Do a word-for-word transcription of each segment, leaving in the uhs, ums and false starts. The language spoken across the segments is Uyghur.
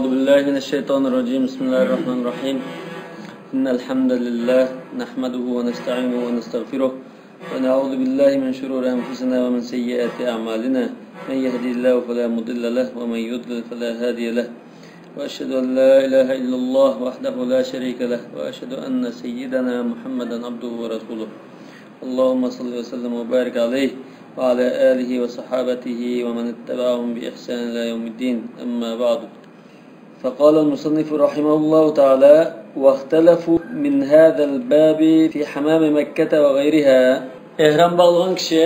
أعوذ بالله من الشيطان الرجيم. بسم الله الرحمن الرحيم. إن الحمد لله نحمده ونستعينه ونستغفره، ونعوذ بالله من شرور أنفسنا ومن سيئات أعمالنا. من يهدي الله فلا مضل له، ومن يضلل فلا هادي له. وأشهد أن لا إله إلا الله وحده لا شريك له، وأشهد أن سيدنا محمدا عبده ورسوله. اللهم صل وسلم وبارك عليه وعلى آله وصحابته ومن اتبعهم بإحسان إلى يوم الدين. أما بعد. فقال المصنف رحمه الله تعالى: واختلفوا من هذا الباب في حمام مكة وغيرها. ئېھرام باغلىغان كىشى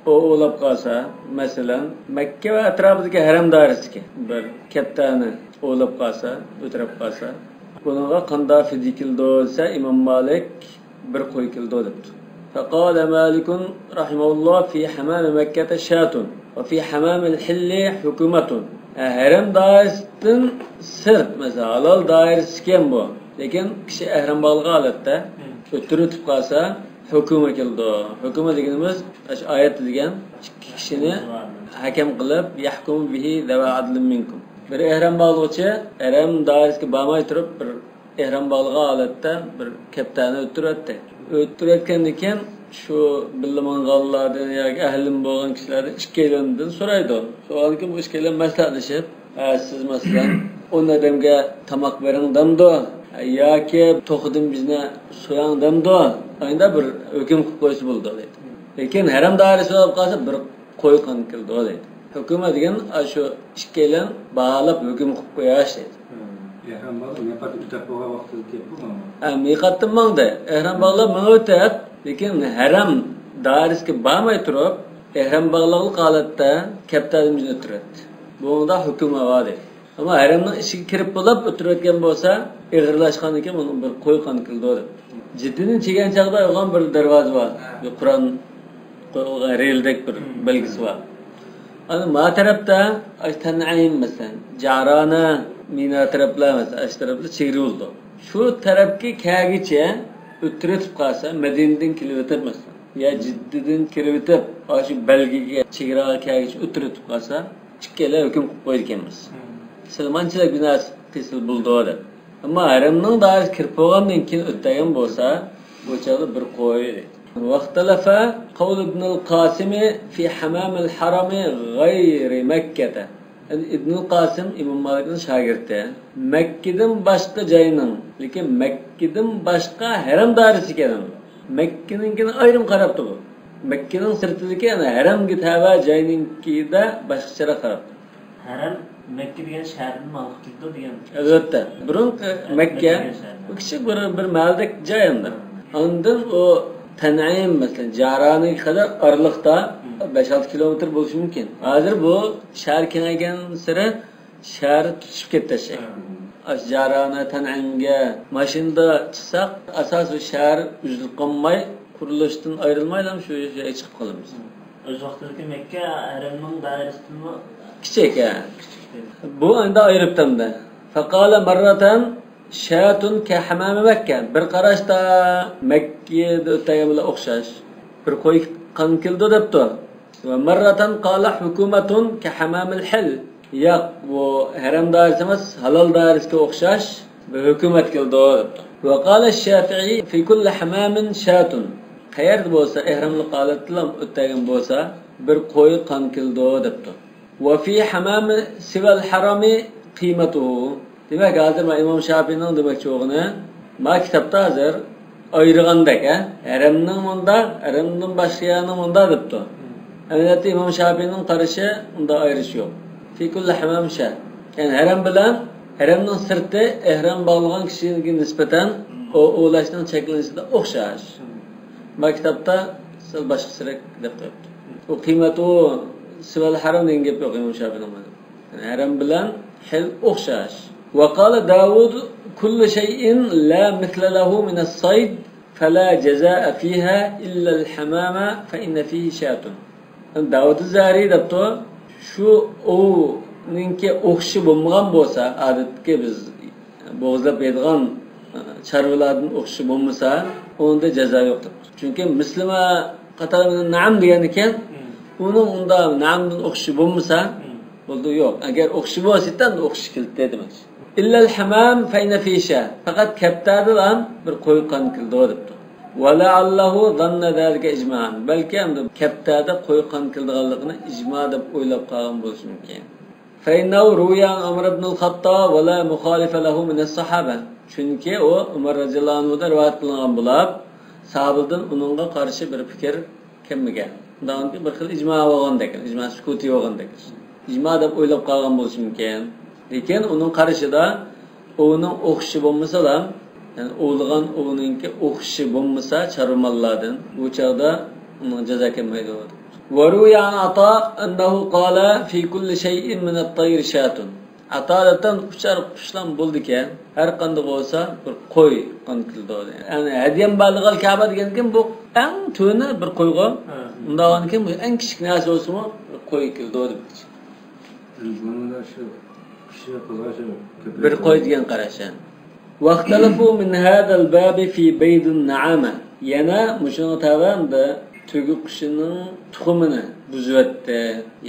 ئو-، ئوۋلاپ قالسا، مەسىلەن، مەككە ۋە ئەتراپىدىكى ھەرەم دائىرىسىدىكى بىر كەپتەرنى ئوۋلاپ قالسا، ئۆلتۈرۈپ قالسا، بۇنىڭغا قانداق فىدىيە كېلىدۇ دېسە، ئىمام مالىك بىر قوي كېلىدۇ دەپتۇ. فقال مالك رحمه الله: في حمام مكة شاة، وفي حمام الحل حكومة. ھە، ھەرەم دائىرىسىدىن سىرت، مەسىلەن، ھالال دائىرىسى ئىكەن بۇ. لېكىن كىشى ئەھرام باغلىغان ھالەتتە ئۆتتۈرۈۋېتىپ قالسا، ھۆكۈمە كېلىدۇ. ھۆكۈمە دېگىنىمىز، ئاشۇ ئايەتتە دېگەن ئىككى كىشىنى ھەكەم قىلىپ، يحكم به ذوى عدل منكم. بىر ئەھرام باغلىغۇچى ھەرەم دائىرىسىگە بارماي تۇرۇپ، بىر ئېھرام باغلىغان ھالەتتە بىر كەپتەرنى ئۆلتۈرۈۋەتتى. ئۆلتۈرۈۋەتكەندىن كېيىن شۇ بىللە ماڭغانلاردىن ياكى ئەھلىم بولغان كىشىلەردىن ئىككىيلەندىن سورايدۇ. سورىغاندىن كېيىن بۇ ئىككىيلەن مەسلىھەتلىشىپ، ھە، سىز مەسىلەن ئون ئادەمگە تاماق بېرىڭ دەمدۇ؟ ياكى توخۇدىن بىزنى سوياڭ دەمدۇ؟ ئاينىدا بىر ھۆكۈم قىلىپ قويسا بولىدۇ دەيدۇ. لېكىن ھەرەم دائىرىسى بولۇپ قالسا بىر قوي قان كېلىدۇ دەيدۇ. ھۆكۈمە دېگەن ئاشۇ ئىككىيلەن باھالاپ ھۆكۈم قىلىپ قويۇش دەيدۇ. ئېھرام باغلاپ مىقاتتىن ئۆتۈپ بولغان ۋاقتىدا گەپ بۇ. ھە، مىقاتتىن ماڭدى. ئېھرام باغلاپ مېڭىۋېتىپ، لېكىن ھەرەم دائىرىسىگە بارماي تۇرۇپ، ئېھرام باغلىغانلىق ھالەتتە كەپتەردىن بىزنى ئۆتتۈرەتتى. بۇنىڭدا ھۆكۈم ھاۋا دەيدۇ. ئەمما ھەرەمنىڭ ئىچىگە كىرىپ بولاپ ئۆتتۈرۈۋەتكەن بولسا، ئېغىرلاشقاندىن كېيىن ئۇنىڭ بىر قوي قان كېلىدۇ دەپ. جىددىدىن چىگەن چاغدا ئويغان بىر دەرۋازا بار. ھە. بىر قۇرئان قويۇلغان رېلدەك بىر بەلگىسى بار. ئانا ما تەرەپتە، ئاشۇ تەنئىم مەسىلەن، جارانە، مىنا تەرەپلەر مەسىلەن، ئاشۇ تەرەپلەر چېگرا بولىدۇ. شۇ تەرەپكە كەلگۈچە ئۆتتۈرۈۋېتىپ قالسا، مەدىنىدىن كېلىۋېتىپ مەسىلەن، يا جىددىدىن كىرىۋېتىپ، ئاشۇ بەلگىگە، چېگراغا كەلگۈچە ئۆتتۈرۈۋېتىپ قالسا، ئىككىيلەن ھۆكۈم قىلىپ قويىدىكەنمىز. سىلەر مانچىلىك بىناسى قىلسىلا بولىدۇ دەپ. ئەمما ھەرەمنىڭ دائىرىسىگە كىرىپ بولغاندىن كېيىن ئۆتەلگەن بولسا، بۇ چاغدا بىر قوي. واختلف قول ابن القاسم في حمام الحرم غير مكة. يەنى ئىبنۇل قاسىم ئىمام مالىكنىڭ شاگىرتى. مەككىدىن باشقا جاينىڭ، لېكىن مەككىدىن باشقا ھەرەم دائىرىسى ئىكەن. مەككىنىڭكىنى ئايرىم قاراپتۇ بۇ. مەككىنىڭ سىرتىدىكى، يەنى ھەرەمگە تەۋە جاينىڭكىدە باشقىچىراق قاراپتۇ. ھەرەم مەككە دېگەن شەھەردىن ھالقىپ كېتىدۇ دېگەن. ئەلۋەتتە. بۇرۇنقى مەككە، مەككە دېگەن شەھەر. بۇ كىچىك بىر، بىر مەھەللىدەك جاي ئەمدى. ئاندىن ئۇ تەنئىم، مەسىلەن، جارانىگە قەدەر ئارىلىقتا، مم، بەش ئالتە كىلومېتىر بولۇشى مۇمكىن. ھازىر بۇ شەھەر كېڭەيگەنسېرى شەھەر تۇتىشىپ كەتتى شەي. مم. ئاشۇ جارانە تەنئىمگە ماشىنىدا چىقساق، ئاساسىي شەھەر ئۈزۈلۈپ قالماي، قۇرۇلۇشتىن ئايرىلمايلا شۇ يەرگە چىقىپ قالىمىز. ئۆز ۋاقتىدىكى مەككە ھەرەمنىڭ دائىرىسىدىنمۇ كىچىك، ھە. كىچىك. بۇ ئەمدى ئايرىپ تەمدە. فقال مرة شاة كحمام مكة. بىر قاراشتا مەككىدە ئۆتەيگەن بىلەن ئوخشاش بىر قوي قان كېلىدۇ دەپتۇ. ومرة قال حكومة كحمام الحل. ياق، بۇ ھەرەم دائىرىسى ئەمەس، ھالال دائىرىسىگە ئوخشاش بىر ھۆكۈمەت كېلىدۇ دەپتۇ. وقال الشافعي في كل حمام شاة. قەيەردە بولسا، ئېھراملىق ھالەتتىلا ئۆتەيگەن بولسا، بىر قوي قان كېلىدۇ دەپتۇ. وفي حمام سوى الحرم قيمته. دېمەك، ھازىر مانا ئىمام شاپىينىڭ دېمەكچى بولغىنى، ما كىتابتا ھازىر ئايرىغاندەك، ھە؟ ھەرەمنىڭ مۇنداق، ھەرەمدىن باشقا يەرنىڭ مۇنداق دەپتۇ. ئەمەلىيەتتە ئىمام شاپىينىڭ قارىشى ئۇنداق ئايرىش يوق. في كل حمام شاة. يەنى ھەرەم بىلەن ھەرەمنىڭ سىرتى ئېھرام باغلىغان كىشىگە نىسبەتەن ئو-، ئوۋلاشنىڭ چەكلىنىشىدە ئوخشاش. ما كىتابتا سەل باشقىچىراق دەپ قويۇپتۇ. ئۇ قىيمەتۇ سىۋەل ھەرەم دېگەن گەپ يوق ئىمام شاپىينىڭ. يەنى ھەرەم بىلەن ھىل ئوخشاش. وقال داود: كل شيء لا مثل له من الصيد فلا جزاء فيها إلا الحمام فإن فيه شاة. داۋۇد زەھرىي دەپتۇ، شۇ ئوۋنىڭكى ئوخشىشى بولمىغان بولسا، ئادەتتىكى بىز بوغۇزلاپ يەيدىغان، ئە، چارۋىلاردىن ئوخشىشى بولمىسا، ئۇنىڭدا جازا يوق دەپتۇ. چۈنكى مىسلىما قاتارىدا نەئەم دېگەن ئىكەن، ئۇنىڭ ئۇندا نەئەمدىن ئوخشىشى بولمىسا، بولدى، يوق. ئەگەر ئوخشىشى بولسا، ئۇندا ئوخشىشى كېلىدۇ دېمەكچى. إلا الحمام فإن فيه شاة. پەقەت كەپتەردىلا بىر قوي قان كېلىدۇ دەپتۇ. ولعله ظن ذلك إجماعا. بەلكى ئەمدى كەپتەردە قوي قان كېلىدىغانلىقىنى ئىجما دەپ ئويلاپ قالغان بولۇشى مۇمكىن. فإنه روي عن عمر بن الخطاب ولا مخالف له من الصحابة. چۈنكى ئۇ ئۆمەر رەزىياللاھۇ ئەنھۇدىن رىۋايەت قىلىنغان بولۇپ، ساھابىدىن ئۇنىڭغا قارشى بىر پىكىر كەلمىگەن. ئۇنداق بىر خىل ئىجما بولغاندەك، ئىجما سۈكۇتى بولغاندەك. ئىجما دەپ ئويلاپ قالغان بولۇشى مۇمكىن. لېكىن ئۇنىڭ قارىشىدا ئوۋنىڭ ئوخشىشى بولمىسىلا، يەنى ئوۋلىغان ئوۋنىڭكى ئوخشىشى بولمىسا چارۋا ماللاردىن، بۇ چاغدا ئۇنىڭ جازا كەلمەيدۇ. وروي عن عطاء أنه قال في كل شيء من الطير شاة. ئاتادىن ئۇچار قۇشلام بولىدىكەن، ھەر قانداق بولسا بىر قوي قان كېلىدۇ. يەنى ھەدىيەم بالغ الكعبة دېگەنكىن بۇ ئەڭ تۆۋىنى بىر قويغا. ھە. ئۇنداق بولغاندىكىن بۇ ئەڭ كىچىك نەرسە بولسىمۇ بىر قوي كېلىدۇ دېمەكچى. بۇنىڭدا شۇ كىشى قىلغان شۇ بىر قوي دېگەن قاراش. ھە. واختلفوا من هذا الباب في بيض النعامة. يەنە مۇشۇنىڭغا تەۋە ئەمدى تۆگە قۇشىنىڭ تۇخۇمىنى بۇزۇۋەتتى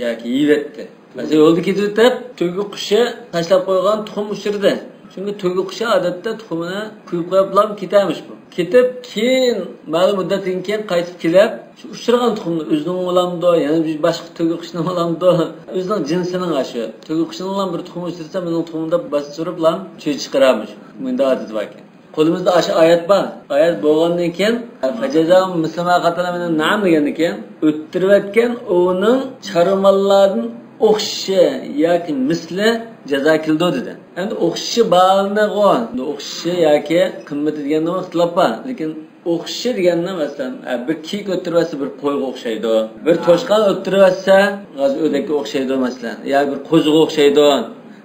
ياكى يېۋەتتى. مەسىلەن، يولدا كېتىۋېتىپ، تۆگە قۇشى تاشلاپ قويغان تۇخۇم ئۇچرىدى. چۈنكى تۆگە قۇشى ئادەتتە تۇخۇمىنى قويۇپ قويۇپلا كېتەرمىش بۇ. كېتىپ، كېيىن، مەلۇم مۇددەتتىن كېيىن قايتىپ كېلىپ، شۇ ئۇچرىغان تۇخۇمنى ئۆزىنىڭ بولامدۇ، يەنە بىر باشقا تۆگە قۇشنىڭ بولامدۇ، ئۆزىنىڭ جىنسىنىڭ ئاشۇ. تۆگە قۇشىنىڭلا بىر تۇخۇم ئۇچرىسا، مېنىڭ تۇخۇمۇم دەپ باسا تۇرۇپلا چۆچۈپ چىقىرارمىش. مۇنداق ئادىتى باركەن. قولىمىزدا ئاشۇ ئايەت بار. ئايەت بولغاندىن كېيىن، فجزاء مثل ما قتل من النعم دېگەندىن كېيىن، ئۆتتۈرۈۋەتكەن ئوۋنىڭ چارۋا ماللاردىن ئوخشىشى ياكى مىسلى جازا كېلىدۇ دېدى. ئەمدى ئوخشىشى بارنىغۇ، ئوخشىشى ياكى قىممىتى دېگەندىمۇ ئىختىلاپ بار. لېكىن ئوخشىشى دېگەندە، مەسىلەن، ئە، بىر كىيىك ئۆتتۈرۈۋەتسە بىر قويغا ئوخشايدۇ. بىر توشقان ئۆتتۈرۈۋەتسە غاز ئۆردەككە ئوخشايدۇ، مەسىلەن. يا بىر قوزىغا ئوخشايدۇ.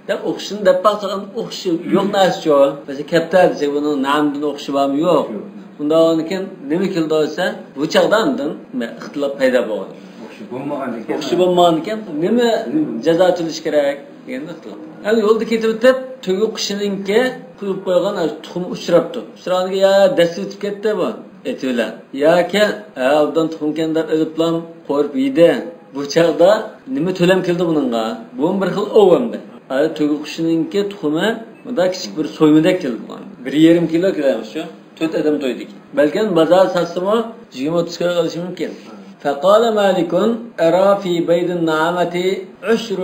دەپ ئوخشىشىنى دەپ باقساق، ئوخشىشى يوق نەرسىچۇ. مەسىلەن، كەپتەر دېسەك، بۇنىڭ نەمدىن ئوخشىشى بارمۇ؟ يوق. يوق. ئۇنداق بولغاندىكىن نېمە كېلىدۇ دېسە، بۇ چاغدا ئاندىن ئىختىلاپ پەيدا بولىدۇ. ئوخشىشى بولمىغاندىكىن. ئوخشىشى بولمىغاندىكىن نېمە نېمە؟ جازا تۆلەش كېرەك دېگەندە ئىختىلاپ. ئەمدى يولدا كېتىۋېتىپ، تۆگە قۇشىنىڭكى قويۇپ قويغان تۇخۇمى ئۇچراپتۇ. ئۇچرىغاندىكىن، يا دەسسىۋېتىپ كەتتى بۇ. ئېتى بىلەن. ياكى، ھە، ئوبدان تۇخۇمكەن دەپ ئېلىپلام قورۇپ يېدى. بۇ چاغدا نېمە تۆلەم كېلىدۇ بۇنىڭغا؟ بۇمۇ بىر خىل ئوۋ ئەمدى. ھە، تۆگە قۇشىنىڭكى تۇخۇمى مۇنداق كىچىك بىر سويمىدەك كېلىدۇ بۇغا. بىر يېرىم كىلو كېلەرمىش شۇ. تۆت ئادەم تويدىكى. بەلكىم بازار ساتسىمۇ يىگىرمە ئوتتۇز كىلو قېلىشى مۇمكىن. فقال مالك أرى في بيض النعامة عشر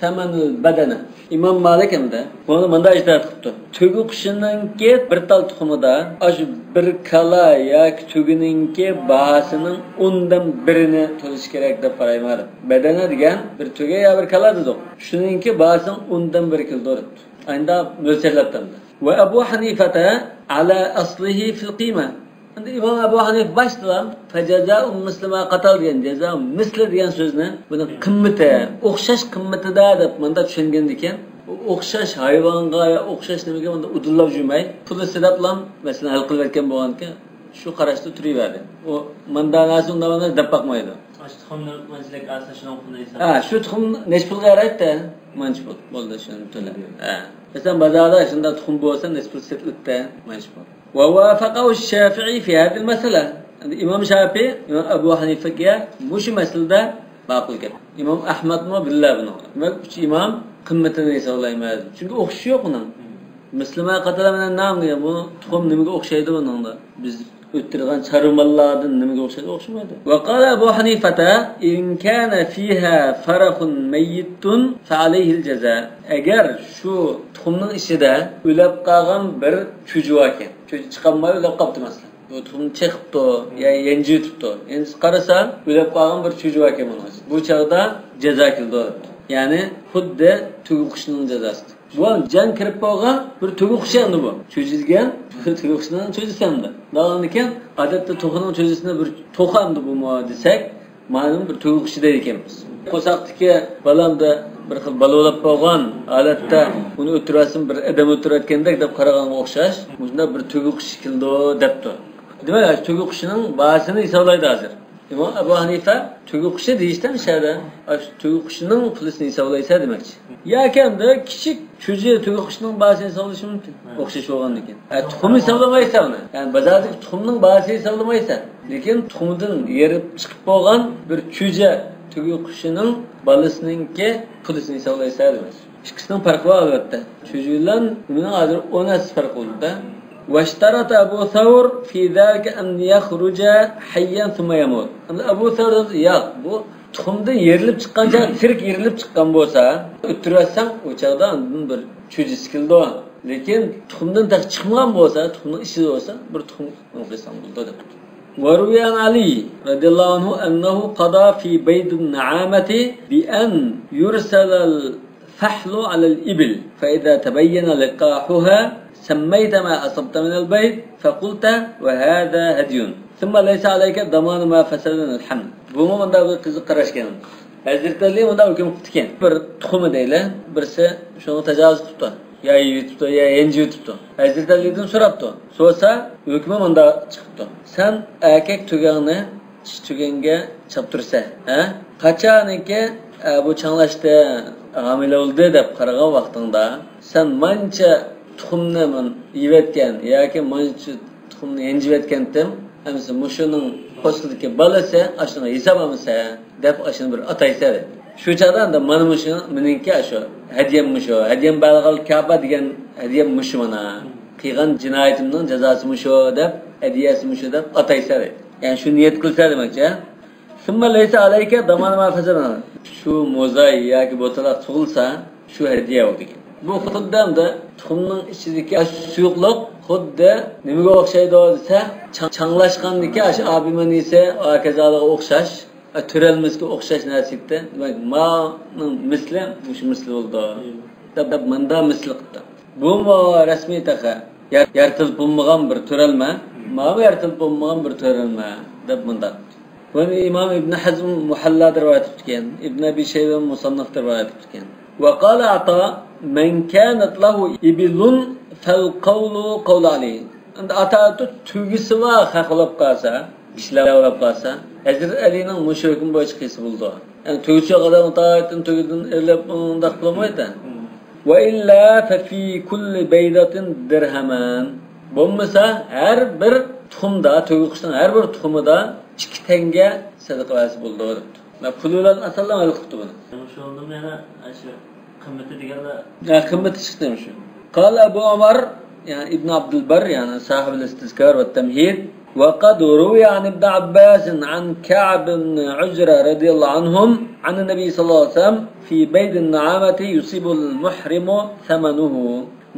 ثمن البدنة. ئىمام مالىك ئەمدى بۇنى مۇنداق ئىجتىھات قىپتۇ. تۆگە قۇشىنىڭكى بىر تال تۇخۇمىدا ئاشۇ بىر كالا ياكى تۆگىنىڭكى باھاسىنىڭ ئوندىن بىرىنى تۆلىشى كېرەك دەپ قارايمەن. بەدەنە دېگەن بىر تۆگە يا بىر كالا دېدۇق. شۇنىڭكى باھاسىنىڭ ئوندىن بىرى كېلىدۇ دەپتۇ. ئايندا مۆلچەرلەپتۇ ئەمدى. وأبو حنيفة على أصله في القيمة. ئەمدى ئىمام ئەبۇ ھەنىفە باشتىلا فجزاء مثل ما قتل دېگەن، جازا مىسلى دېگەن سۆزنى بۇنىڭ قىممىتى، ئوخشاش قىممىتىدا دەپ مۇنداق چۈشەنگەندىكىن، ئۇ ئوخشاش ھايۋانغا يا ئوخشاش نېمىگە مۇنداق ئۇدۇللاپ يۈرمەي، پۇلى سېلىپلا مەسىلەن ھەل قىلىۋەتكەن بولغانىكەن، شۇ قاراشتا تۇرۇۋەردى. ئۇ مۇنداق نەرسە، ئۇنداق نەرسە دەپ باقمايدۇ. ئاشۇ تۇخۇمنى مانچىلىك ئالسا شۇنىڭ پۇلىنى ھېساب. ھە، شۇ تۇخۇم نەچچە پۇلغا يارايتتى؟ مانچە پۇل. بولدى، شۇنى تۆلە. ھە. مەسىلەن، بازاردا شۇنداق تۇخۇم بولسا نەچچە پۇل سېتىلىدىتتى؟ مانچە پۇل. ووافقه الشافعي في هذه المسألة. ئەمدى ئىمام شافىي، ئىمام ئەبۇ ھەنىفەگە مۇشۇ مەسىلىدە ماقۇل گەپ. ئىمام ئەھمەدمۇ بىللە بۇنىڭغا. دېمەك، ئۈچ ئىمام قىممىتىنى ھېسابلايمىز. چۈنكى ئوخشىشى يوق ئۇنىڭ. مىسلىما قاتىلە مىنەن نام دېگەن، بۇ تۇخۇم نېمىگە ئوخشايدۇ بۇنىڭدا؟ بىز ئۆتتۈرگەن چارۋا ماللاردىن نېمىگە ئوخشايدۇ؟ ئوخشىمايدۇ. وقال أبو حنيفة إن كان فيها فرخ ميت فعليه الجزاء. ئەگەر شۇ تۇخۇمنىڭ ئىچىدە ئۆلۈپ قالغان بىر چۈجە باركەن، چۈجە چىقالماي ئۆلۈپ قاپتۇ مەسىلەن. بۇ تۇخۇم چېقىپتۇ يا يەنجىۋېتىپتۇ. ئەمدى قارىسا، ئۆلۈپ قالغان بىر چۈجە باركەن بۇنىڭ ئىچىدە. بۇ چاغدا جازا كېلىدۇ. يەنى خۇددى تۆگە قۇشىنىڭ جازاسى. بۇ جان كىرىپ بولغان بىر تۆگە قۇشى ئەمدى بۇ. چۈجە دېگەن تۆگە قۇشىنىڭ چۈجىسى ئەمدى. ئۇنداقكەن، ئادەتتە توخۇنىڭ چۈجىسىنى بىر توخۇ ئەمدى بۇمۇ دېسەك، مانا بىر تۆگە قۇشى دەيدىكەنمىز. قورساقتىكى بالامدا بىر خىل بالا بولاپ بولغان ھالەتتە ئۇنى ئۆلتۈرۈۋەتسىمۇ بىر ئادەم ئۆلتۈرۈۋەتكەندەك دەپ قارىغانغا ئوخشاش، مۇشۇنداق بىر تۆگە قۇشى كېلىدۇ دەپتۇ. دېمەك، تۆگە قۇشىنىڭ باھاسىنى ھېسابلايدۇ ھازىر. ئىمام ئەبۇ ھەنىفە تۆگە قۇشى دېيىشتە مۇشۇ يەردە، ئاشۇ تۆگە قۇشىنىڭ پۇلىسىنى ھېسابلايسەن دېمەكچى. ياكى ئەمدى كىچىك چۈجە تۆگە قۇشىنىڭ باھاسىنى ھېسابلىشى مۇمكىن. ھە. ئوخشاش بولغاندىكىن. ھە، تۇخۇم ھېسابلىمايسەن ئۇنى. يەنى بازاردىكى تۇخۇمنىڭ باھاسىنى ھېسابلىمايسەن. لېكىن تۇخۇمدىن يېرىپ چىقىپ بولغان بىر چۈجە تۆگە قۇشىنىڭ بالىسىنىڭكى پۇلىسىنى ھېسابلايسەن دېمەكچى. ئىككىسىنىڭ پەرقى بار، ئەلۋەتتە. چۈجە بىلەن نېمىنىڭ ھازىر ئون ھەسسە پەرق بولىدۇ-دە. واشترط أبو ثور في ذلك أن يخرج حيا ثم يموت. ئەمدى ئەبۇ سەۋر دېدى، ياق، بۇ تۇخۇمدىن يېرىلىپ چىققان چاغ، تىرىك يېرىلىپ چىققان بولسا، ئۆلتۈرۈۋەتسەڭ، ئۇ چاغدا ئاندىن بىر چۈجىسى كېلىدۇ. لېكىن تۇخۇمدىن تېخى چىقمىغان بولسا، تۇخۇمنىڭ ئىچىدە بولسا، بىر تۇخۇم قىلساڭ بولىدۇ دەپ. وروي عن علي رضي الله عنه أنه قضى في بيض النعامة بأن يرسل الفحل على الإبل، فإذا تبين لقاحها سميت ما أصبت من البيض، فقلت: وهذا هدي، ثم ليس عليك ضمان ما فسد من الحمل. بۇمۇ مۇنداق بىر قىزىق قاراشكەن. ھەزرىتى ئەلى مۇنداق ھۆكۈم قىپتىكەن. بىر تۇخۇمى دەيلى، بىرسى شۇنى تاجاۋۇز قىپتۇ. يا يېيىۋېتىپتۇ، يا يەنجىۋېتىپتۇ. ھەزرىتى ئەلىدىن سوراپتۇ. سورىسا، ھۆكمى مۇنداق چىقىپتۇ. سەن ئەركەك تۆگەڭنى چىشى تۆگەڭگە چاپتۇرىسەن، ھە؟ قاچانكى، ئە، بۇ چاڭلاشتى، ھامىلە بولدى دەپ قارىغان ۋاقتىڭدا، سەن مانچە تۇخۇمنى مەن يېۋەتكەن ياكى مانچە تۇخۇمنى يەنجىۋەتكەنتىم، ئەمسە مۇشۇنىڭ پوستىدىكى بالىسى ئاشۇنى ھېساب ئالمىسا دەپ ئاشۇنى بىر ئاتايسەن. شۇ چاغدا ئەمدى مانا مۇشۇ مېنىڭكى ئاشۇ ھەدىيەم مۇشۇ، ھەدىيەم بەلغەل كەپە دېگەن ھەدىيەم مۇشۇ مانا. قىلغان جىنايىتىمنىڭ جازاسى مۇشۇ دەپ، ھەدىيەسى مۇشۇ دەپ ئاتايسەن. يەنى شۇ نىيەت قىلسا دېمەكچى. ثم ليس عليك ضمان ما فسد. شۇ موزاي ياكى بوتىلاق تۇغۇلسا، شۇ ھەدىيە بولىدىكەن. بۇ خۇددى ئەمدى تۇخۇمنىڭ ئىچىدىكى ئاشۇ سۇيۇقلۇق خۇددى نېمىگە ئوخشايدۇ دېسە، چاڭ-، چاڭلاشقاندىكى ئاشۇ ئابىمەنىسى، ھاكازالىغا ئوخشاش، تۆرەلمىسىگە ئوخشاش نەرسە ئىدى. دېمەك، مانىڭ مىسلى مۇشۇ مىسلى بولىدۇ دەپ، دەپ ماندا مىسلى قىپتۇ. بۇمۇ رەسمىي تېخى يار-، يارىتىلىپ بولمىغان بىر تۆرەلمە، ماۋۇ يارىتىلىپ بولمىغان بىر تۆرەلمە دەپ مۇنداق. بۇنى ئىمام ئىبن ھەزم مۇھەللادا رىۋايەت قىپتىكەن، ئىبن ئەبى شەيبە مۇسەننەفتا رىۋايەت قىپتىكەن. وقال عطاء: من كانت له إبل فالقول قول علي. ئەمدى ئاتا تۆگىسى بار خەق بولۇپ قالسا، كىشىلەر بولۇپ قالسا، ھەزرىتى ئەلىنىڭ مۇشۇ ھۆكمى بويىچە قىلسا بولىدۇ. يەنى تۆگىسى يوق ئادەم ئاتايىتىن تۆگىدىن ئېلىپ ئۇنداق قىلالمايدۇ. وإلا ففي كل بيضة درهمان. بولمىسا ھەر بىر تۇخۇمدا، تۆگە قۇشنىڭ ھەر بىر تۇخۇمىدا ئىككى تەڭگە سەدىقە بەرسە بولىدۇ دەپتۇ. مەن پۇل بىلەن ئاتاللام ھەل قىپتۇ بۇنى. شۇنىڭدىن يەنە ئاشۇ قىممىتى دېگەنلەر. ھە، قىممىتى چىقتى شۇ. قال أبو عمر، يەنى ئىبن ئابدۇلبەر، يەنى صاحىب الاستذكار والتمهيد، وقد روي عن ابن عباس عن كعب بن عجرة رضي الله عنهم عن النبي صلى الله عليه وسلم في بيض النعامة يصيب المحرم ثمنه.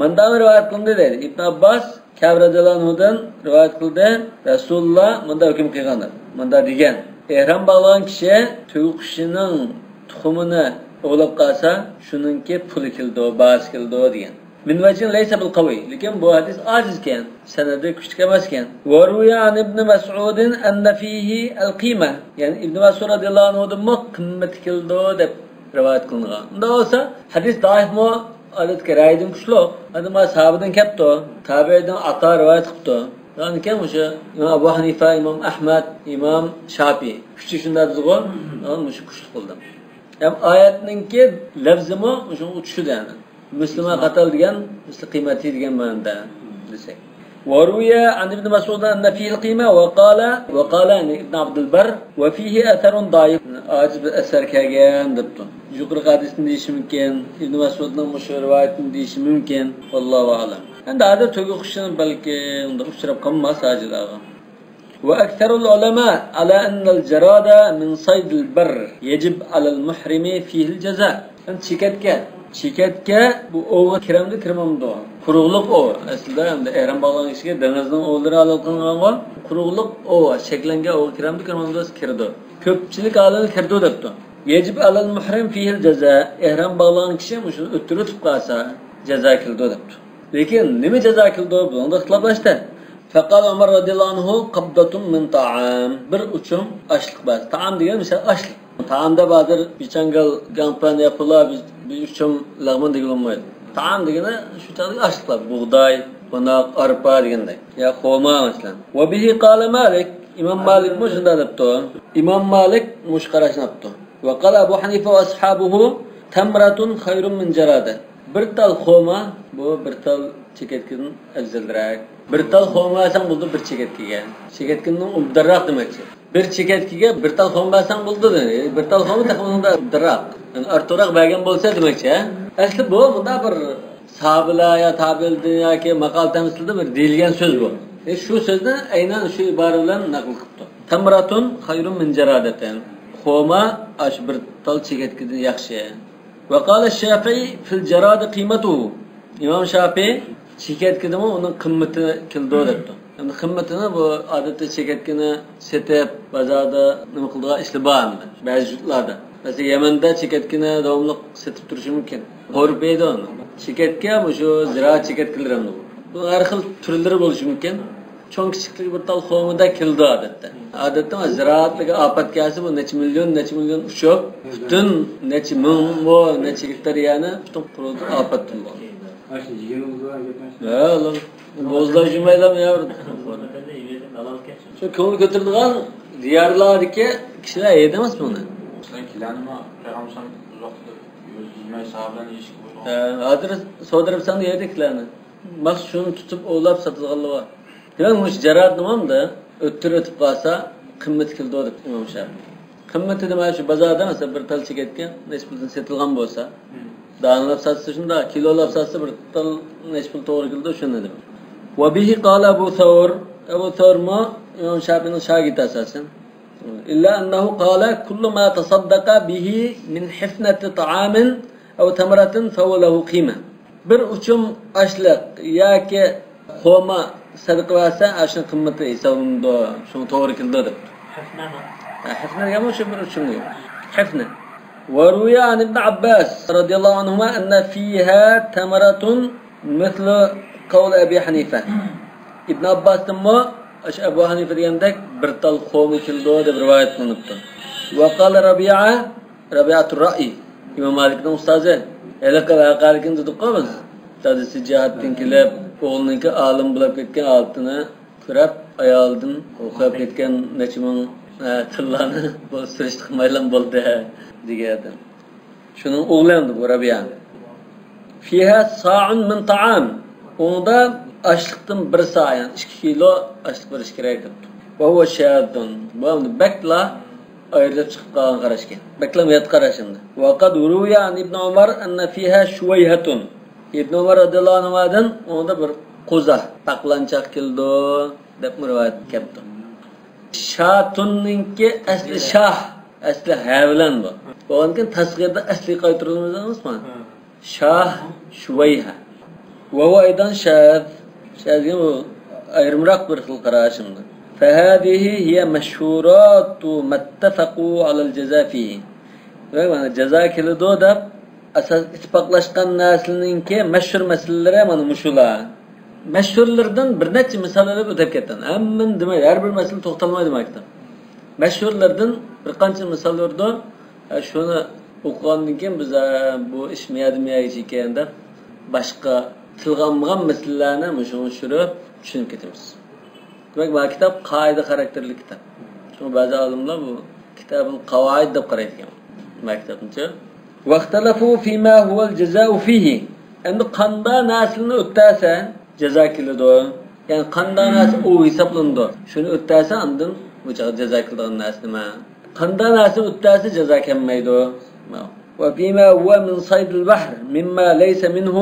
مۇنداق رىۋايەت قىلىندى دەيدۇ. ئىبن ئابباس كەب رەزىياللاھۇ ئەنھۇدىن رىۋايەت قىلدى، رەسۇلۇللا مۇنداق ھۆكۈم قىلغان، مۇنداق دېگەن: ئېھرام باغلىغان كىشى تۆگە قۇشىنىڭ تۇخۇمىنى ئوۋلاپ قالسا، شۇنىڭكى پۇلى كېلىدۇ، باھاسى كېلىدۇ دېگەن. من وجه ليس بالقوي، لېكىن بۇ ھەدىس ئاجىزكەن، سەنەدى كۈچلۈك ئەمەسكەن. وروي عن ابن مسعود أن فيه القيمة، يەنى ئىبن مەسئۇد رەزىياللاھۇ ئەنھۇدىنمۇ قىممىتى كېلىدۇ دەپ رىۋايەت قىلىنغان. ئۇنداق بولسا، ھەدىس زەئىپمۇ؟ ئادەتتىكى رايىدىن كۈچلۈك. ئەمدى مانا ساھابىدىن كەپتۇ. تابىئىدىن ئاتا رىۋايەت قىپتۇ. ئاندىن كېيىن مۇشۇ ئىمام ئەبۇ ھەنىفە، ئىمام ئەھمەد، ئىمام شاپىي. ئۈچى شۇنداق دېدىغۇ. مانا مۇشۇ كۈچلۈك بولدى. ھەم ئايەتنىڭكى لەفزىمۇ مۇشۇنىڭغا چۈشىدۇ يەنى. مۇسلىمە قاتال دېگەن، مۇسلى قىممەتى دېگەن مەنىدە دېسەك. وروي عن ابن مسعود أن فيه القيمة وقال، وقال، يەنى ئىبن ئابدۇلبەر، وفيه أثر ضعيف، ئاجىز بىر ئەسەر كەلگەن دەپتۇ. يۇقىرىقى ھەدىسنى دېيىشى مۇمكىن، ئىبن مەسئۇدنىڭ مۇشۇ رىۋايىتىنى دېيىشى مۇمكىن. ۋاللاھۇ ئەئلەم. ئەمدى ھازىر تۆگە قۇشىنى بەلكى ئۇنداق ئۇچراپ قالماس ھاجىلارغا. وأكثر العلماء على أن الجراد من صيد البر يجب على المحرم فيه الجزاء. يەنى چېكەتكە، چېكەتكە بۇ ئوۋغا كىرەمدۇ، كىرمەمدۇ؟ قۇرۇقلۇق ئوۋ. ئەسلىدە ئەمدى ئېھرام باغلىغان كىشىگە دېڭىزنىڭ ئوۋلىرى ھالال قىلىنغانغۇ. قۇرۇقلۇق ئوۋ، چەكلەنگەن ئوۋغا كىرەمدۇ، كىرمەمدۇ؟ كىرىدۇ. كۆپچىلىك ئالىمى كىرىدۇ دەپتۇ. يجب على المحرم فيه الجزاء. ئېھرام باغلىغان كىشى مۇشۇنى ئۆتتۈرۈۋېتىپ قالسا، جازا كېلىدۇ دەپتۇ. لېكىن نېمە جازا كېلىدۇ؟ بۇنىڭدا ئىختىلاپلاشتى. فقال عمر رضي الله عنه: قبضة من طعام. بىر ئۇچۇم ئاشلىق بار. تائام دېگەن مىسال ئاشلىق. تائامدا ھازىر بىچاڭگال، گاڭپەن يا پۇلا، بىر، بىر ئۇچۇم لەغمەن دېگىلى بولمايدۇ. تائام دېگىنى شۇ چاغدىكى ئاشلىقلار. بۇغداي، قوناق، ئارپا دېگەندەك. يا خورما مەسىلەن. وبه قال مالك. ئىمام مالىكمۇ شۇنداق دەپتۇ. ئىمام مالىك مۇشۇ قاراشنى ئاپتۇ. وقال أبو حنيفة وأصحابه: تمرة خير من جرادة. بىر تال خورما، بۇ بىر تال چېكەتكىدىن ئەۋزەلرەك. بىر تال خورما بەرسەڭ بولىدۇ بىر چېكەتكىگە. چېكەتكىدىن ئوبدانراق دېمەكچى. بىر چېكەتكىگە بىر تال خورما بەرسەڭ بولىدۇ دېدى. بىر تال خورما تېخى ئۇنىڭدا ئوبدانراق. يەنى ئارتۇقراق بەرگەن بولسا دېمەكچى، ھە؟ ئەسلى بۇ مۇنداق بىر ساھابىلەر يا تابىئىندىن ياكى ماقال تەمسىلدە بىر دېيىلگەن سۆز بۇ. ئە، شۇ سۆزنى ئەينەن شۇ ئىبارە بىلەن نەقىل قىپتۇ. تمرة خير من جرادة. خورما ئاشۇ بىر تال چېكەتكىدىن ياخشى. وقال الشافعي في الجرادة قيمته. ئىمام شافىي چېكەتكىدىمۇ ئۇنىڭ قىممىتى كېلىدۇ دەپتۇ. ئەمدى قىممىتىنى بۇ ئادەتتە چېكەتكىنى سېتىپ، بازاردا نېمە قىلىدىغان ئىشلار بار ئەمدى. بەزى يۇرتلاردا. مەسىلەن، يەمەندە چېكەتكىنى داۋاملىق سېتىپ تۇرۇشى مۇمكىن. قورۇپ يەيدۇ ئۇنى. چېكەتكە مۇشۇ زىرائەت چېكەتكىلىرى ئەمدى بۇ. بۇنىڭ ھەر خىل تۈرلىرى بولۇشى مۇمكىن. چوڭ كىچىكلىكى بىر تال خورمىدەك كېلىدۇ ئادەتتە. ئادەتتە زىرائەتلىككە ئاپەت كەلسە، بۇ نەچچە مىليون، نەچچە مىليون ئۇچۇپ، پۈتۈن نەچچە مىڭ مو، نەچچە گېكتار يەرنى پۈتۈن قۇرۇتۇپ ئاپەت بولىدۇ. ئاشۇ يىگىرمە مىڭ گەپ. ھە، ئۇلار بوزلاپ يۈرمەيلا يا بىر. شۇ كۆڭۈل كۆتۈرىدىغان دىيارلاردىكى كىشىلەر يەيدۇ ئەمەس بۇنى. سىلەر كېلەنمۇ پەيغەمبەر ئۇزاق يېمەي ساھابىلەرنى يېيىشكە بۇيرۇغان. ھە، ھازىر سودىرىپ سەن يەيدۇ كېلەننى. مەخسۇس شۇنى تۇتۇپ ئوۋلاپ ساتىدىغانلار بار. دېمەك، مۇشۇ جارادنىمۇ ئۆتتۈرۈپ ئۆتۈپ قالسا، قىممىتى كېلىدۇ دەپ ئىمام شافىئىي. قىممىتى دېمەك، شۇ بازاردا، مەسىلەن، بىر تال چېكەتكە نەچچە پۇلدىن سېتىلغان بولسا، دانىلاپ ساتسا شۇنداق، كىلولاپ ساتسا بىر تال نەچچە پۇل توغرا كېلىدۇ، شۇنى دېمەك. وبه قال أبو ثور. ئەبۇ سەۋرمۇ ئىمام شافىئىنىڭ شاگىرتى ئاساسەن. إلا أنه قال: كل ما تصدق به من حفنة طعام أو تمرة فهو له قيمة. بىر ئۇچۇم ئاشلىق ياكى خورما سەدىقە بەرسە، ئاشۇنىڭ قىممىتى ھېسابلىنىدۇ، شۇڭا توغرا كېلىدۇ دەپتۇ. ھەفنەمۇ؟ ھە، ھەفنە دېگەنمۇ شۇ بىر ئۇچۇم دېگەن. ھەفنە. وروي عن ابن عباس رضي الله عنهما أن فيها تمرة مثل قول أبي حنيفة. ئىبن ئابباستىنمۇ ئاشۇ ئەبۇ ھەنىفە دېگەندەك بىر تال خورما كېلىدۇ دەپ رىۋايەت قىلىنىپتۇ. وقال ربيعة، رەبىئەتۇر رەئى، ئىمام مالىكنىڭ ئۇستازى، ھېلىقى ۋەقەلىكىنى دېدۇققۇ بىز. دادىسى جىھادتىن كېلىپ، ئوغلىنىڭكى ئالىم بولاپ كەتكەن ھالىتىنى كۆرۈپ، ئايالىدىن ئوقۇپ كەتكەن نەچچە مىڭ، ئە، تىللانى بۇ سۈرۈشتە قىلمايلا بولدى، دېگەن. شۇنىڭ ئوغلى ئەمدى بۇ رەبىئە. فيها صاع من طعام. ئۇنىڭدا ئاشلىقتىن بىر سا، يەنى ئىككى كىلو ئاشلىق بېرىش كېرەك دەپتۇ. وهو شاذ. بۇ ئەمدى بەكلا ئايرىلىپ چىقىپ قالغان قاراشكەن. بەكلا يات قاراش ئەمدى. وقد روي عن ابن عمر أن فيها شويهة. ئىبن ئۆمەر رەزىياللاھۇ ئەنھۇدىن ئۇنىڭدا بىر قوزا، تاقلانچاق كېلىدۇ، دەپمۇ رىۋايەت كەپتۇ. شاتۇننىڭكى ئەسلى شاھ، ئەسلى ھە بىلەن بۇ. بولغاندىكىن تەسغىردا ئەسلىگە قايتۇرۇلىدۇ ئەمەسمۇ؟ شاھ، شۇۋەيھە. وهو أيضا شاذ. شاذ دېگەن ئۇ ئايرىمراق بىر خىل قاراش ئەمدى. فهذه هي مشهورات ما اتفقوا على الجزاء فيه. دېمەك، مانا جازا كېلىدۇ دەپ ئاساس ئىتتىپاقلاشقان نەرسىلەرنىڭكى مەشھۇر مەسىلىلىرى مانا مۇشۇلار. مەشھۇرلىرىدىن بىر نەچچە مىسال ئېلىپ ئۆتۈپ كەتتىم. ھەممىنى دېمەي، ھەر بىر مەسىلە توختالمايدۇ مانا كىتاب. مەشھۇرلىرىدىن بىر قانچە مىسال بېرىدۇ. ھە، شۇنى ئوقۇغاندىن كېيىن بىز، ھە، بۇ ئىش مۇيەردە مۇيەرگىچە ئىكەن دەپ، باشقا تىلغا ئالمىغان مەسىلىلەرنى مۇشۇغا چۈشۈرۈپ چۈشىنىپ كېتىمىز. دېمەك، مانا كىتاب قائىدە خاراكتېرلىك كىتاب. شۇڭا بەزى ئالىملار بۇ كىتابۇل قاۋائىد دەپ قارايدىكەن مانا كىتابنىچۇ. واختلفوا فيما هو الجزاء فيه. ئەمدى قاندا نەرسىلەرنى ئۆتەسە جازا كېلىدۇ. يەنى قاندا نەرسە ئوۋ ھېسابلىنىدۇ. شۇنى ئۆتەسە ئاندىن بۇ چاغدا جازا كېلىدىغان نەرسە نېمە؟ قاندا نەرسە ئۆتەسە جازا كەلمەيدۇ. وفيما هو من صيد البحر مما ليس منه.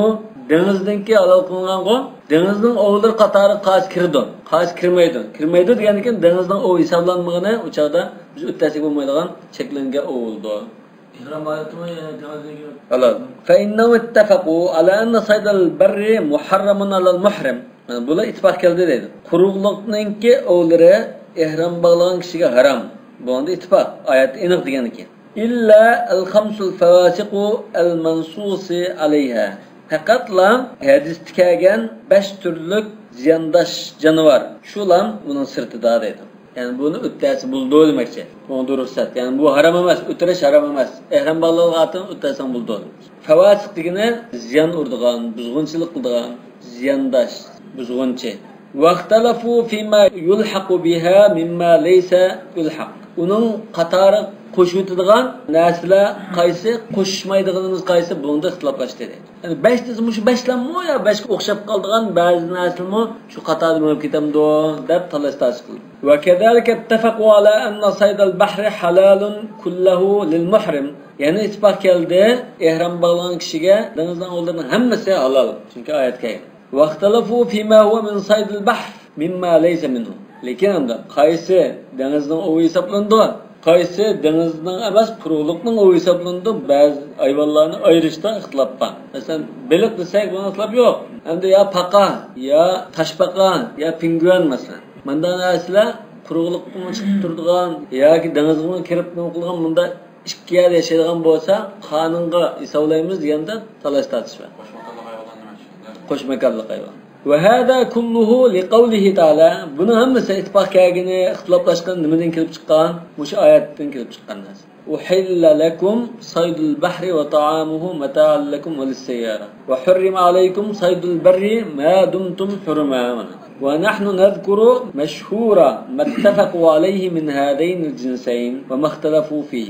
دېڭىزدىنكى ھالال قىلىنغانغۇ، دېڭىزنىڭ ئوۋلىرى قاتارىغا قايسى كىرىدۇ، قايسى كىرمەيدۇ. كىرمەيدۇ دېگەندىكىن دېڭىزنىڭ ئوۋى ھېسابلانمىغىنى ئۇ چاغدا بىز ئۆتەسەك بولمايدىغان چەكلەنگەن ئوۋ بولىدۇ. ئېھرام ھالىتىمۇ يەنە دېڭىزدىن كېلىپ. ھالال. فإنهم اتفقوا على أن صيد البر محرم على المحرم. مانا بۇلار ئىتتىپاق كەلدى دەيدۇ. قۇرۇقلۇقنىڭكى ئوۋلىرى ئېھرام باغلىغان كىشىگە ھارام. بۇنىڭدا ئىتتىپاق. ئايەتتە ئېنىق دېگەنكى. إلا الخمس الفواسق المنصوص عليها. پەقەتلا ھەدىستە كەلگەن بەش تۈرلۈك زىيانداش جانىۋار. شۇلام بۇنىڭ سىرتىدا دەيدۇ. يەنى بۇنى ئۆتەسە بولىدۇ دېمەكچى. بۇنىڭدا رۇخسەت. يەنى بۇ ھارام ئەمەس، ئۆتۈرۈش ھارام ئەمەس. ئېھرام باغلىغان ئۆتەسەڭ بولىدۇ. فاسىق دېگىنى زىيان ئۇرىدىغان، بۇزغۇنچىلىق قىلىدىغان، زىيانداش، بۇزغۇنچى. واختلفوا فيما يلحق بها مما ليس يلحق. ئۇنىڭ قاتارىغا قوشۇۋېتىدىغان نەرسىلەر قايسى، قوشۇشمايدىغىنىمىز قايسى، بۇنىڭدا ئىختىلاپلاشتى. يەنى بەش دېسە، مۇشۇ بەشلەممۇ يا بەشكە ئوخشاپ قالىدىغان بەزى نەرسىلەرمۇ شۇ قاتاردا بولۇپ كېتەمدۇ دەپ تالاش-تارتىش قىلدى. وكذلك اتفقوا على أن صيد البحر حلال كله للمحرم. يەنە ئىتتىپاق كەلدى، ئېھرام باغلىغان كىشىگە دېڭىزنىڭ ئوۋلىرىنىڭ ھەممىسى ھالال. چۈنكى ئايەت كەلگەن. واختلفوا فيما هو من صيد البحر مما ليس منه. لېكىن ئەمدى قايسى دېڭىزنىڭ ئوۋى ھېسابلىنىدۇ، قايسى دېڭىزنىڭ ئەمەس، قۇرۇقلۇقنىڭ ئوۋى ھېسابلىنىدۇ، بەزى ھايۋانلارنى ئايرىشتا ئىختىلاپ بار. مەسىلەن، بېلىق دېسەك، بۇنىڭ ئىختىلاپى يوق. ئەمدى يا پاقا، يا تاشپاقا، يا پېڭگۈئەن مەسىلەن. مۇنداق نەرسىلەر قۇرۇقلۇققىمۇ چىقىپ تۇرىدىغان ياكى دېڭىزغىمۇ كىرىپ نېمە قىلىدىغان مۇنداق ئىككى يەردە ياشايدىغان بولسا، قانۇنغا ھېسابلايمىز دېگەندە تالاش تارتىش بار. قوش ماكانلىق ھايۋان. وهذا كله لقوله تعالى، بۇنىڭ ھەممىسى ئىتتىپاق كەلگىنى، ئىختىلاپلاشقىنى نېمىدىن كېلىپ چىققان؟ مۇشۇ ئايەتتىن كېلىپ چىققان نەرسە. أحل لكم صيد البحر وطعامه متاعا لكم وللسيارة وحرم عليكم صيد البر ما دمتم حرما. ونحن نذكر مشهور ما اتفقوا عليه من هذين الجنسين وما اختلفوا فيه.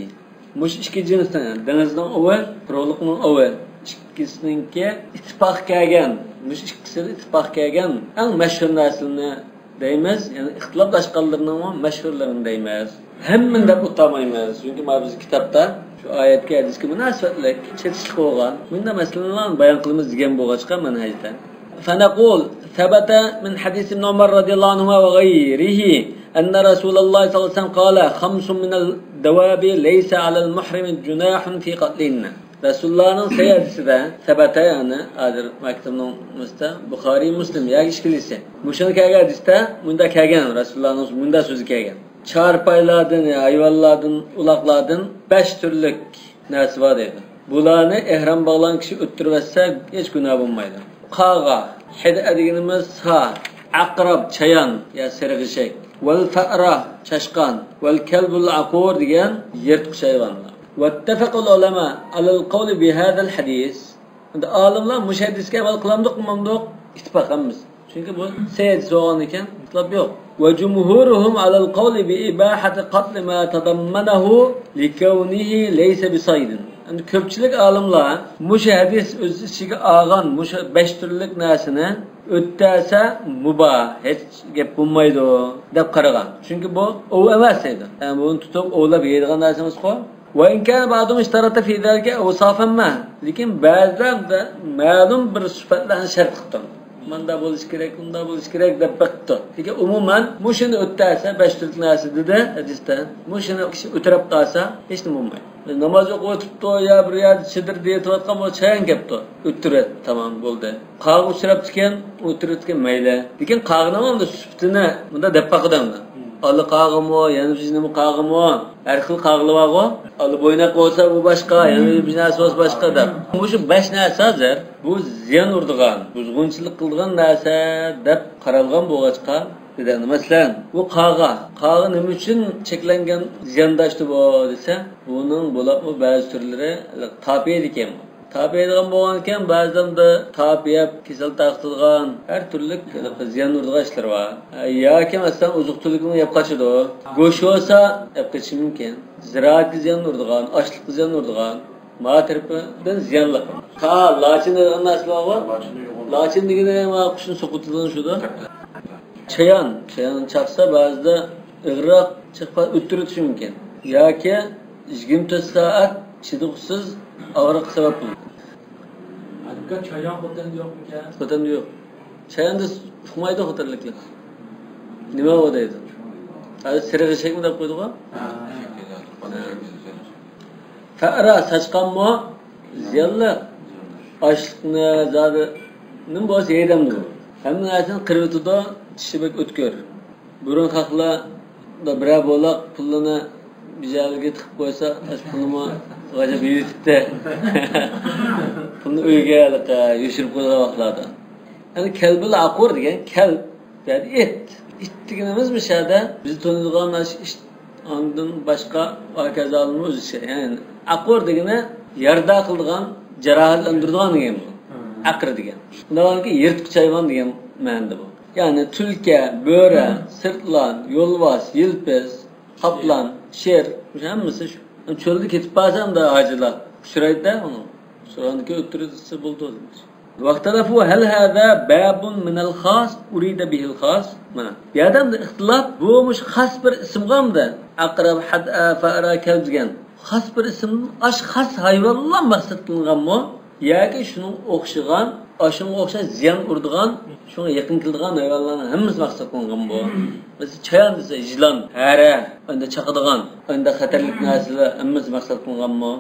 مۇشۇ ئىككى جىنسنىڭ، دېڭىزنىڭ ئوۋى، قۇرۇقلۇقنىڭ ئوۋى، ئىككىسىنىڭكى ئىتتىپاق كەلگەن، مۇشۇ ئىككىسىدە ئىتتىپاق كەلگەن ئەڭ مەشھۇر نەرسىلىرىنى دەيمىز، يەنى ئىختىلاپلاشقانلىرىنىڭمۇ مەشھۇرلىرىنى دەيمىز. ھەممىنى دەپ ئولتۇرمايمىز، چۈنكى مانا بىز كىتابتا شۇ ئايەتكە، ھەدىسكە مۇناسىۋەتلىك چېتىشلىق بولغان مۇنداق مەسىلىلەرنى بايان قىلىمىز دېگەن بولغاچقا مەنھەجدە. فنقول ثبت من حديث ابن عمر رضي الله عنهما وغيره أن رسول الله صلى الله عليه وسلم قال: خمس من الدواب ليس على المحرم جناح في قتلهن. رەسۇلۇللانىڭ سەھىھ ھەدىسىدە، سەبەتە، يەنى ھازىر مەكتۇبنىڭ ئۈستىدە بۇخارىي، مۇسلىم ياكى ئىككىلىسى. مۇشۇنىڭ كەلگەن ھەدىستە مۇنداق كەلگەن، رەسۇلۇللانىڭ مۇنداق سۆزى كەلگەن. چارپايلاردىن، ھايۋانلاردىن، ئۇلاقلاردىن بەش تۈرلۈك نەرسە بار دەيدۇ. بۇلارنى ئېھرام باغلىغان كىشى ئۆتتۈرۈۋەتسە ھېچ گۇناھ بولمايدۇ. قاغا، ھەدە دېگىنىمىز سا، ئەقرەب، چايان يا سېرىغ ئېشەك، ۋەل فەئرا، چاشقان، ۋەل كەلبۇل ئەقۇر دېگەن يىرتقۇچ ھايۋانلار. واتفق العلماء على القول بهذا الحديث. ئەمدى ئالىملار مۇشۇ ھەدىسكە ئەمەل قىلامدۇق، قىلمامدۇق؟ ئىتتىپاق ھەممىسى. چۈنكى بۇ سەھىھ ھەدىس بولغاندىكىن ئىختىلاپ يوق. وجمهورهم على القول بإباحة قتل ما تضمنه لكونه ليس بصيد. ئەمدى كۆپچىلىك ئالىملار مۇشۇ ھەدىس ئۆز ئىچىگە ئالغان مۇشۇ بەش تۈرلۈك نەرسىنى ئۆتتەسە مۇباھ، ھېچ گەپ بولمايدۇ دەپ قارىغان. چۈنكى بۇ ئوۋ ئەمەس دەيدۇ. يەنى بۇنى تۇتۇپ ئوۋلاپ يەيدىغان نەرسە ئەمەسقۇ. وإن كان بعضهم اشترط في ذلك أوصافا ما. لېكىن بەزىلەر مەلۇم بىر سۈپەتلەرنى شەرت قىپتۇ. مۇنداق بولۇشى كېرەك، ئۇنداق بولۇشى كېرەك دەپ بېقىپتۇ. لېكىن ئومۇمەن مۇشۇنى ئۆتتەسە، بەش تۈرلۈك نەرسە دېدى ھەدىستە. مۇشۇنى كىشى ئۆتۈرەپ قالسا، ھېچنېمە بولمايدۇ. ناماز ئوقۇۋېتىپتۇ يا بىر يەردە چېدىر دېيىۋاتقان بولسا، چايان كەپتۇ. ئۆتتۈرۈۋەت، تامام، بولدى. قاغا ئۇچراپتىكەن، ئۆتتۈرۈۋەتكەن، مەيلى. لېكىن قاغىنىڭ ئەمدى سۈپىتىنى مۇنداق دەپ باقىدۇ ئەمدى. ئالا قاغىمۇ، يەنە بىر نېمە قاغىمۇ؟ ھەر خىل قاغىلار بارغۇ. ئالا بويناق بولسا بۇ باشقا، يەنە بىر نەرسە بولسا باشقا دەپ. مۇشۇ بەش نەرسە ھازىر بۇ زىيان ئۇرىدىغان، بۇزغۇنچىلىق قىلىدىغان نەرسە دەپ قارالغان بولغاچقا، دېدى. مەسىلەن، بۇ قاغا. قاغا نېمە ئۈچۈن چەكلەنگەن زىيانداشتى بۇ دېسە، بۇنىڭ بولۇپمۇ بەزى تۈرلىرى تاپىيىدىكەن. تاپىيىدىغان بولغانىكەن، بەزىدە تاپ يەپ كېسەل تارقىتىدىغان، ھەر تۈرلۈك زىيان ئۇرىدىغان ئىشلىرى بار. ياكى مەسىلەن، ئوزۇق-تۈلۈكىنى يەپ قاچىدۇ. گۆش بولسا يەپ قېچىشى مۇمكىن. زىرائەتكە زىيان ئۇرىدىغان، ئاشلىققا زىيان ئۇرىدىغان، ما تەرىپىدىن زىيانلىق. تا لاچىن دەيدىغان نەرسە بارغۇ. لاچىن دېگىنى ما قۇشنى سوقۇۋېتىدىغان شۇدۇ. چايان، چايان چاقسا بەزىدە ئېغىرراق چېقىپ ئۆتتۈرۈۋېتىشى مۇمكىن. ياكى يىگىرمە تۆت سائەت چىدىغۇسىز ئاغرىققا سەۋەب بولىدۇ. ئاكا، چايان خوتەندە يوقمىكەن؟ خوتەندە يوق. چاياندا ئۇقمايدۇ خوتەنلىكلەر. نېمە ئۇ دەيدۇ؟ ھازىر سېرىق ئېشەكمۇ دەپ قويدىغۇ؟ ھە. فەئرا، ساچقانمۇ زىيانلىق. ئاشلىقنى زادى نېمە بولسا يەيدۇ ئەمدى بۇ. ھەممە نەرسىنى قىرىۋېتىدۇ، چىشى بەك ئۆتكۈر. بۇرۇن خەقلەر بىرەر بولاق پۇلىنى بىر جايلارغا تىقىپ قويسا، ئاشۇ پۇلىمۇ غاجاپ يېيىۋېتىپتۇ. پۇلنى ئۆيگە يوشۇرۇپ قويغان ۋاقىتلاردا. يەنى كەلبۇل ئەقۇر دېگەن كەلب، يەنى ئىت. ئىت دېگىنىمىز مۇشۇ يەردە بىز تونۇيدىغان مانا شۇ ئىت، ئاندىن باشقا ۋە ھاكازانىڭ ئۆزى شۇ. يەنى ئەقۇر دېگىنى يارىدار قىلىدىغان، جاراھەتلەندۈرىدىغان دېگەن بۇ. ئەقىر دېگەن. شۇنداق يىرتقۇچ ھايۋان دېگەن مەنىدە بۇ. يەنى تۈلكە، بۆرە، سىرتلان، يولۋاس، يىلپىز، قاپلان، شىر، مۇشۇ ھەممىسى شۇ. چۆلدە كېتىپ بارسا ئەمدى ھاجىلار ئۇچرايدۇ-دە ئۇنى. سورىغاندىكىن ئۆتتۈرۈۋەتسە بولىدۇ. واختلفوا هل هذا باب من الخاص أريد به الخاص؟ مانا بۇ يەردە ئەمدى ئىختىلاپ، بۇ مۇشۇ خاس بىر ئىسىمغا ئەمدى ئەقرەب، ھەدئە، فەئرا، كەلب دېگەن خاس بىر ئىسىمدىن ئاش خاس ھايۋانلا مەقسەت قىلىنغانمۇ؟ ياكى شۇنىڭغا ئوخشىغان، ئاشۇنىڭغا ئوخشاش زىيان ئۇرىدىغان، شۇڭا يېقىن كېلىدىغان ھايۋانلارنىڭ ھەممىسى مەقسەت قىلىنغانمۇ؟ مەسىلەن، چايان دېسە، يىلان، ھەرە، ئەندە چاقىدىغان، ئەندە خەتەرلىك نەرسىلەر ھەممىسى مەقسەت قىلىنغانمۇ؟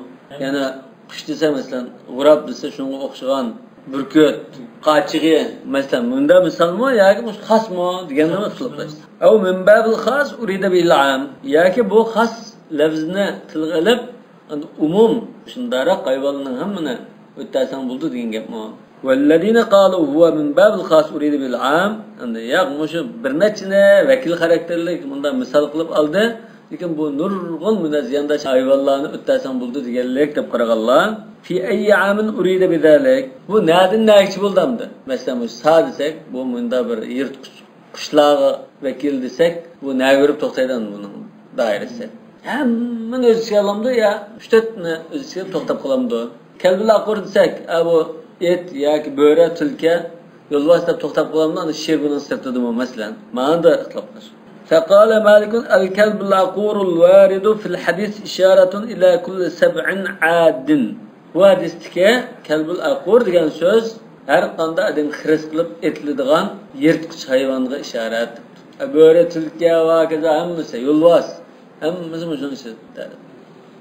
يەنە قۇش دېسە، مەسىلەن، غۇراپ دېسە، شۇنىڭغا ئوخشىغان بۈركۈت، قاچىغى، مەسىلەن، مۇندا مىسالمۇ ياكى مۇشۇ خاسمۇ دېگەندىمۇ ئىختىلاپ قىلىش. ئەۋ مىن بابىل خاس ئۇرىدە بىل ئام. ياكى بۇ خاس لەفزىنى تىلغا ئېلىپ، ئەمدى ئومۇم، شۇنداقراق ھايۋانلارنىڭ ھەممىنى ئۆتەلسەڭ بولىدۇ دېگەن گەپمۇ؟ ۋەللەزىنە قالۇ ھۇۋە مىن بابىل خاس ئۇرىدە بىل ئام. ئەمدى ياق، مۇشۇ بىر نەچچىنى ۋەكىل خاراكتېرلىك مۇنداق مىسال قىلىپ ئالدى. لېكىن بۇ نۇرغۇن مۇنە زىيانداش ھايۋانلارنى ئۆتەلسەڭ بولىدۇ دېگەنلىك دەپ قارىغانلار. في أي عام أريد بذلك. بۇ نەدىن نەگىچە بولدى ئەمدى؟ مەسىلەن، بۇ سا دېسەك، بۇ مۇندا بىر يىرتقۇچ قۇشلارغا ۋەكىل دېسەك، بۇ نەگە بېرىپ توختايدۇ ئەمدى بۇنىڭ دائىرىسى؟ ھەممىنى ئۆز ئىچىگە ئالامدۇ يا ئۈچ تۆتنى ئۆز ئىچىگە توختاپ قالامدۇ؟ كەلبۇل ئاقۇر دېسەك، ئا، بۇ ئىت ياكى بۆرە، تۈلكە، يولۋاس دەپ توختاپ قالامدۇ، ئانا شىر بۇنىڭ سىرتىدىمۇ، مەسىلەن؟ مانا ئىختىلاپ قىلىش. فقال مالك: الكلب العقور الوارد في الحديث إشارة إلى كل سبع عاد. بۇ ھەدىستىكى كەلبۇل ئاقۇر دېگەن سۆز ھەر قانداق ئادەم خىرىس قىلىپ ئېتىلىدىغان يىرتقۇچ ھايۋانغا ئىشارەت. بۆرە، تۈلكە ۋە ھاكازا ھەممىسى، يولۋاس، ھەممىسى مۇشۇنى ئىشلىتىدۇ.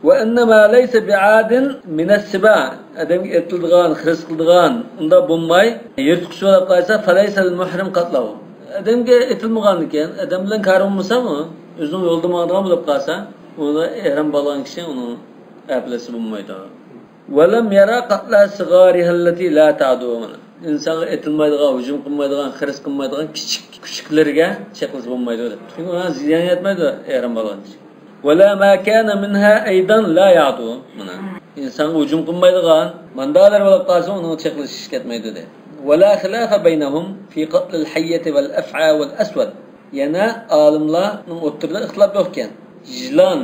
وأن ما ليس بعاد من السباع، ئادەمگە ئېتىلىدىغان، خىرىس قىلىدىغان، ئۇنداق بولماي، يىرتقۇچ بولۇپ قالسا، فليس للمحرم قتله. ئادەمگە ئېتىلمىغاندىكىن، ئادەم بىلەن كارى بولمىسا، ئۇ ئۆزىنىڭ يولىدا ماڭىدىغان بولۇپ قالسا، ئۇنى ئېھرام بولغان كىشى ئۇنىڭ ئەپلىسى بولمايدۇ. ولم يرى قتل صغارها التي لا تعدو. ئىنسانغا ئېتىلمايدىغان، ھۇجۇم قىلمايدىغان، خىرىس قىلمايدىغان كىچىك كۈچۈكلەرگە چېقىلسا بولمايدۇ دەپتۇ. چۈنكى ئۇنىڭ زىيان يەتمەيدۇ ئېھرام بولغان كىشى. ولا ما كان منها أيضا لا يعدو. مانا، ئىنسانغا ھۇجۇم قىلمايدىغان ماندالار بولۇپ قالسا، ئۇنىڭ چېقىلىشى كەتمەيدۇ دەيدۇ. ولا خلاف بينهم في قتل الحية والأفعى والأسود. يەنە ئالىملارنىڭ ئوتتۇرىدا ئىختىلاپ يوق ئىكەن. يىلان،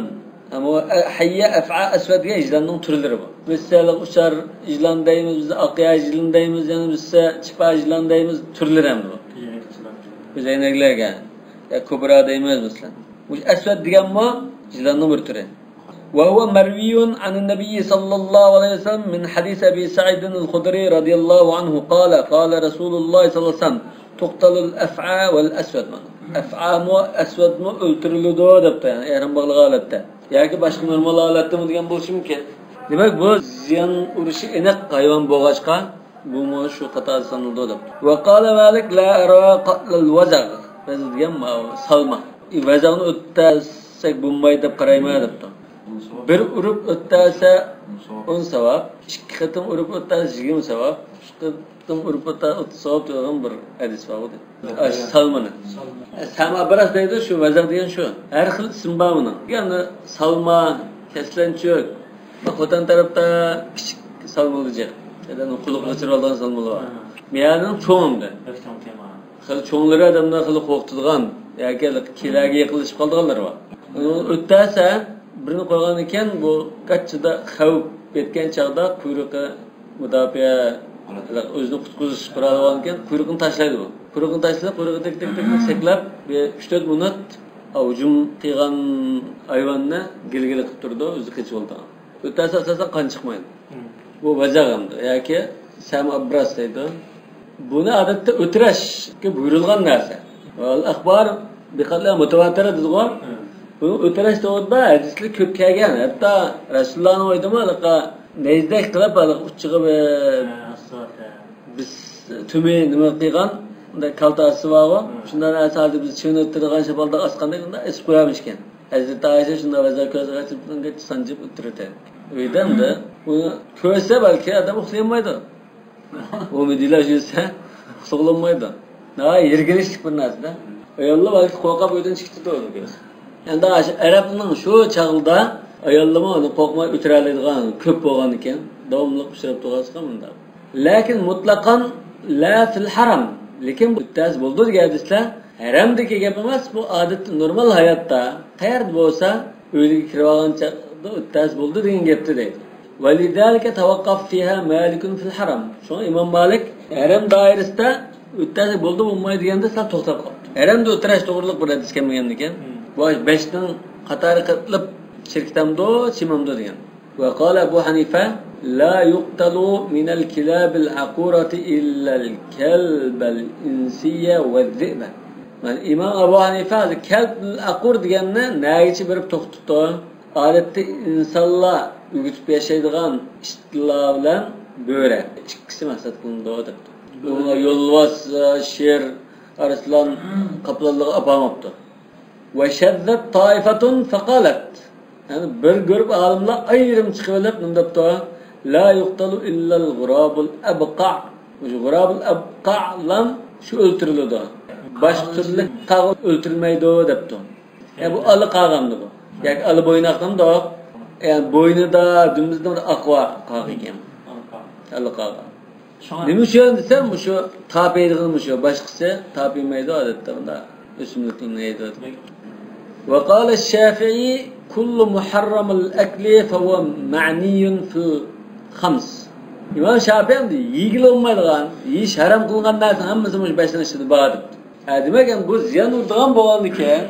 ئەمما ھەييە، ئەفئا، ئەسۋەد دېگەن يىلاننىڭ تۈرلىرى بار. بىز سەل ئۇچار يىلان دەيمىز، بىز ئاقياش يىلان دەيمىز، يەنە بىز چىپا يىلان دەيمىز، تۈرلىرى ھەم بار. كۆزەينەكلەرگە يا كوبرا دەيمىز، مەسىلەن. مۇشۇ ئەسۋەد دېگەنمۇ يىلاننىڭ بىر تۈرى. وهو مروي عن النبي صلى الله عليه وسلم من حديث أبي سعيد الخدري رضي الله عنه قال: قال رسول الله صلى الله عليه وسلم: تقتل الأفعى والأسود. مانا، ئەفئامۇ، ئەسۋەدمۇ ئۆلتۈرۈلىدۇ دەپتۇ، يەنى ئېھرام باغلىغان ھالەتتە. ياكى باشقا نورمال ھالەتتىمۇ دېگەن بولۇشى مۇمكىن. دېمەك، بۇ زىيان ئۇرۇشى ئېنىق ھايۋان بولغاچقا، بۇمۇ شۇ قاتاردا سانىلىدۇ دەپتۇ. وقال مالك: لا أرى قتل الوزغ. ۋەزغ دېگەن ماۋۇ سالما. ۋەزغنى ئۆتەلسەك بولمايدۇ دەپ قارايمەن دەپتۇ. بىر ئۇرۇپ ئۆتەلسە ئون ساۋاب، ئىككى قېتىم ئۇرۇپ ئۆتەلسە يىگىرمە ساۋاب، ئۈچ قېتىم ئۇرۇپ ئۆتەلسە ئوتتۇز ساۋاب دېگەن بىر ھەدىس بار ئىدى. ئاش سالمىنى. سەما ئابراس دەيدۇ، شۇ ۋەزغ دېگەن شۇ. ھەر خىل ئىسمى بار بۇنىڭ. يەنى سالما، كەسلەنچۈك، خوتەن تەرەپتە كىچىك سالمىلار جىق. قۇلىقىنى قېچىرىپ ئالىدىغان سالمىلار بار. مىيانىڭ چوڭ ئەمدى. بەك چوڭ تېما. خېلى چوڭلىرى ئادەملەر خېلى قورقىدىغان ياكى كېلەرگە يېقىنلىشىپ قالىدىغانلىرى بار. ئۇنى ئۆتەلسە، بىرنى قويغاندىن كېيىن بۇ گاچچىدا خەۋپ يەتكەن چاغدا قۇيرۇقى مۇداپىئە، ئۆزىنى قۇتقۇزۇش قورالى بولغاندىكىن قۇيرۇقىنى تاشلايدۇ بۇ. قۇيرۇقىنى تاشلىسا، قۇيرۇقى تىك، تىك، تىك، تىك سەكلەپ، بىر ئۈچ تۆت مىنۇت ھۇجۇم قىلغان ھايۋاننى گىلگىلە قىلىپ تۇرىدۇ، ئۆزى قېچىۋالىدىغان. ئۆتەلسە ئاساسەن قان چىقمايدۇ. بۇ ۋەزەغ ئەمدى ياكى سەم ئابراس دەيدۇ. بۇنى ئادەتتە ئۆتۈرەشكە بۇيرۇلغان نەرسە. ۋەل ئەخبار بىقەتلە مۇتەۋاتىرە دېدىغۇ. بۇنى ئۆتۈرەش توغرىدا ھەدىسلەر كۆپ كەلگەن. ھەتتا رەسۇلۇللانىڭ ئۆيىدىمۇ ھېلىقى نەيزىدەك قىلىپ، ھېلىقى ئۇچىغا بىر بىز تۈمى نېمە قىلغان، بۇنداق كالتاسى بارغۇ. شۇنداق نەرسە ھازىر بىز چىۋىن ئۆتتۈرىدىغان شاپالداق ئاسقاندەك، بۇنداق ئېسىپ قويارمىشكەن. ھەزرىتى ئائىشە شۇنداق ۋەزىر كۆزىگە ئېچىپ، سانجىپ ئۆتتۈرىدۇ. ئۆيدە ئەمدى بۇنى كۆرسە بەلكى ئادەم ئۇخلىيالمايدۇ. ئۇ مىدىيلار يۈرسە ئۇخلىغىلى بولمايدۇ. ناھايىتى يىرگىنچلىك بىر نەرسىدە. ئاياللار بەلكى قورقۇپ ئۆيدىن چىقىپ كېتىدۇ. ئەمدى ئاشۇ ئەرەبنىڭ شۇ چاغدا ئاياللىرىمۇ ئۇنى قورقماي ئۆتۈرەلەيدىغان كۆپ بولغاندىكىن، داۋاملىق ئۇچراپ تۇرغاچقا مۇنداق. لەكىن مۇتلەقەن لا فىل ھەرەم. لېكىن مۇتتەس بولىدۇ دېگەن ھەدىسلەر ھەرەمدىكى گەپ ئەمەس، بۇ ئادەتتە نورمال ھاياتتا قەيەردە بولسا ئۆيىگە كىرىۋالغان چاغدا ئۆتتەس بولدى دېگەن گەپتە دەيدۇ. ولذلك توقف فيها مالك في الحرم. شۇڭا ئىمام مالىك ھەرەم دائىرىسىدە ئۆتتەس بولدى بولمايدۇ دېگەندە سەل توختاپ قاپتۇ. ھەرەمدە ئۆتتەس توغرىلىق بىر ھەدىس كەلمىگەنمىكەن؟ بۇ بەشنىڭ قاتارى قىلىپ شىركىتەمدۇ، چىمەمدۇ دېگەن. وقال أبو حنيفة: لا يقتل من الكلاب العقورة إلا الكلب الإنسي والذئب. مانا ئىمام ئەبۇ ھەنىفە كەلب ئەقۇر دېگەننى نەگىچە بېرىپ توختىتىدۇ؟ ئادەتتە ئىنسانلار ئۆگىتىپ ياشايدىغان ئىتلار بىلەن بۆرە، ئىككىسى مەقسەت قىلىنىدۇ دەپتۇ. بۇنىڭغا يولۋاس، شېر، ئارسلان، قاپلانلارغا ئاپارماپتۇ. وشذت طائفة فقالت. يەنى بىر گۇرۇپ ئالىملار ئايرىم چىقىۋېلىپ نېمە دەپتۇ؟ لا يقتل إلا الغراب الأبقع. مۇشۇ غۇرابۇل ئەبقەلام شۇ ئۆلتۈرۈلىدۇ. باشقا تۈرلۈك قاغا ئۆلتۈرۈلمەيدۇ دەپتۇ. يا بۇ ئالا قاغا ئەمدى بۇ. ياكى ئالا بويناق دەمدۇق. يا بوينىدا دۈمبىزىدە ئاقا قاغا ئىكەن. ئالا قاغا. شۇڭا نېمە ئۈچۈن دېسەم، مۇشۇ تاپىيدىغىنى مۇشۇ. باشقىسى تاپىيمايدۇ ئادەتتە بۇنداق. ئۆسۈملۈكنى يەيدۇ. وقال الشافعي: كل محرم الأكل فهو معني في الخمس. ئىمام شافىئى ئەمدى يېگىلى بولمايدىغان، يېيىش ھارام قىلىنغان نەرسىنىڭ ھەممىسى مۇشۇ بەشنىڭ ئىچىدە بار دەپتۇ. ھە، دېمەك، ئەمدى بۇ زىيان ئۇرىدىغان بولغاندىكىن،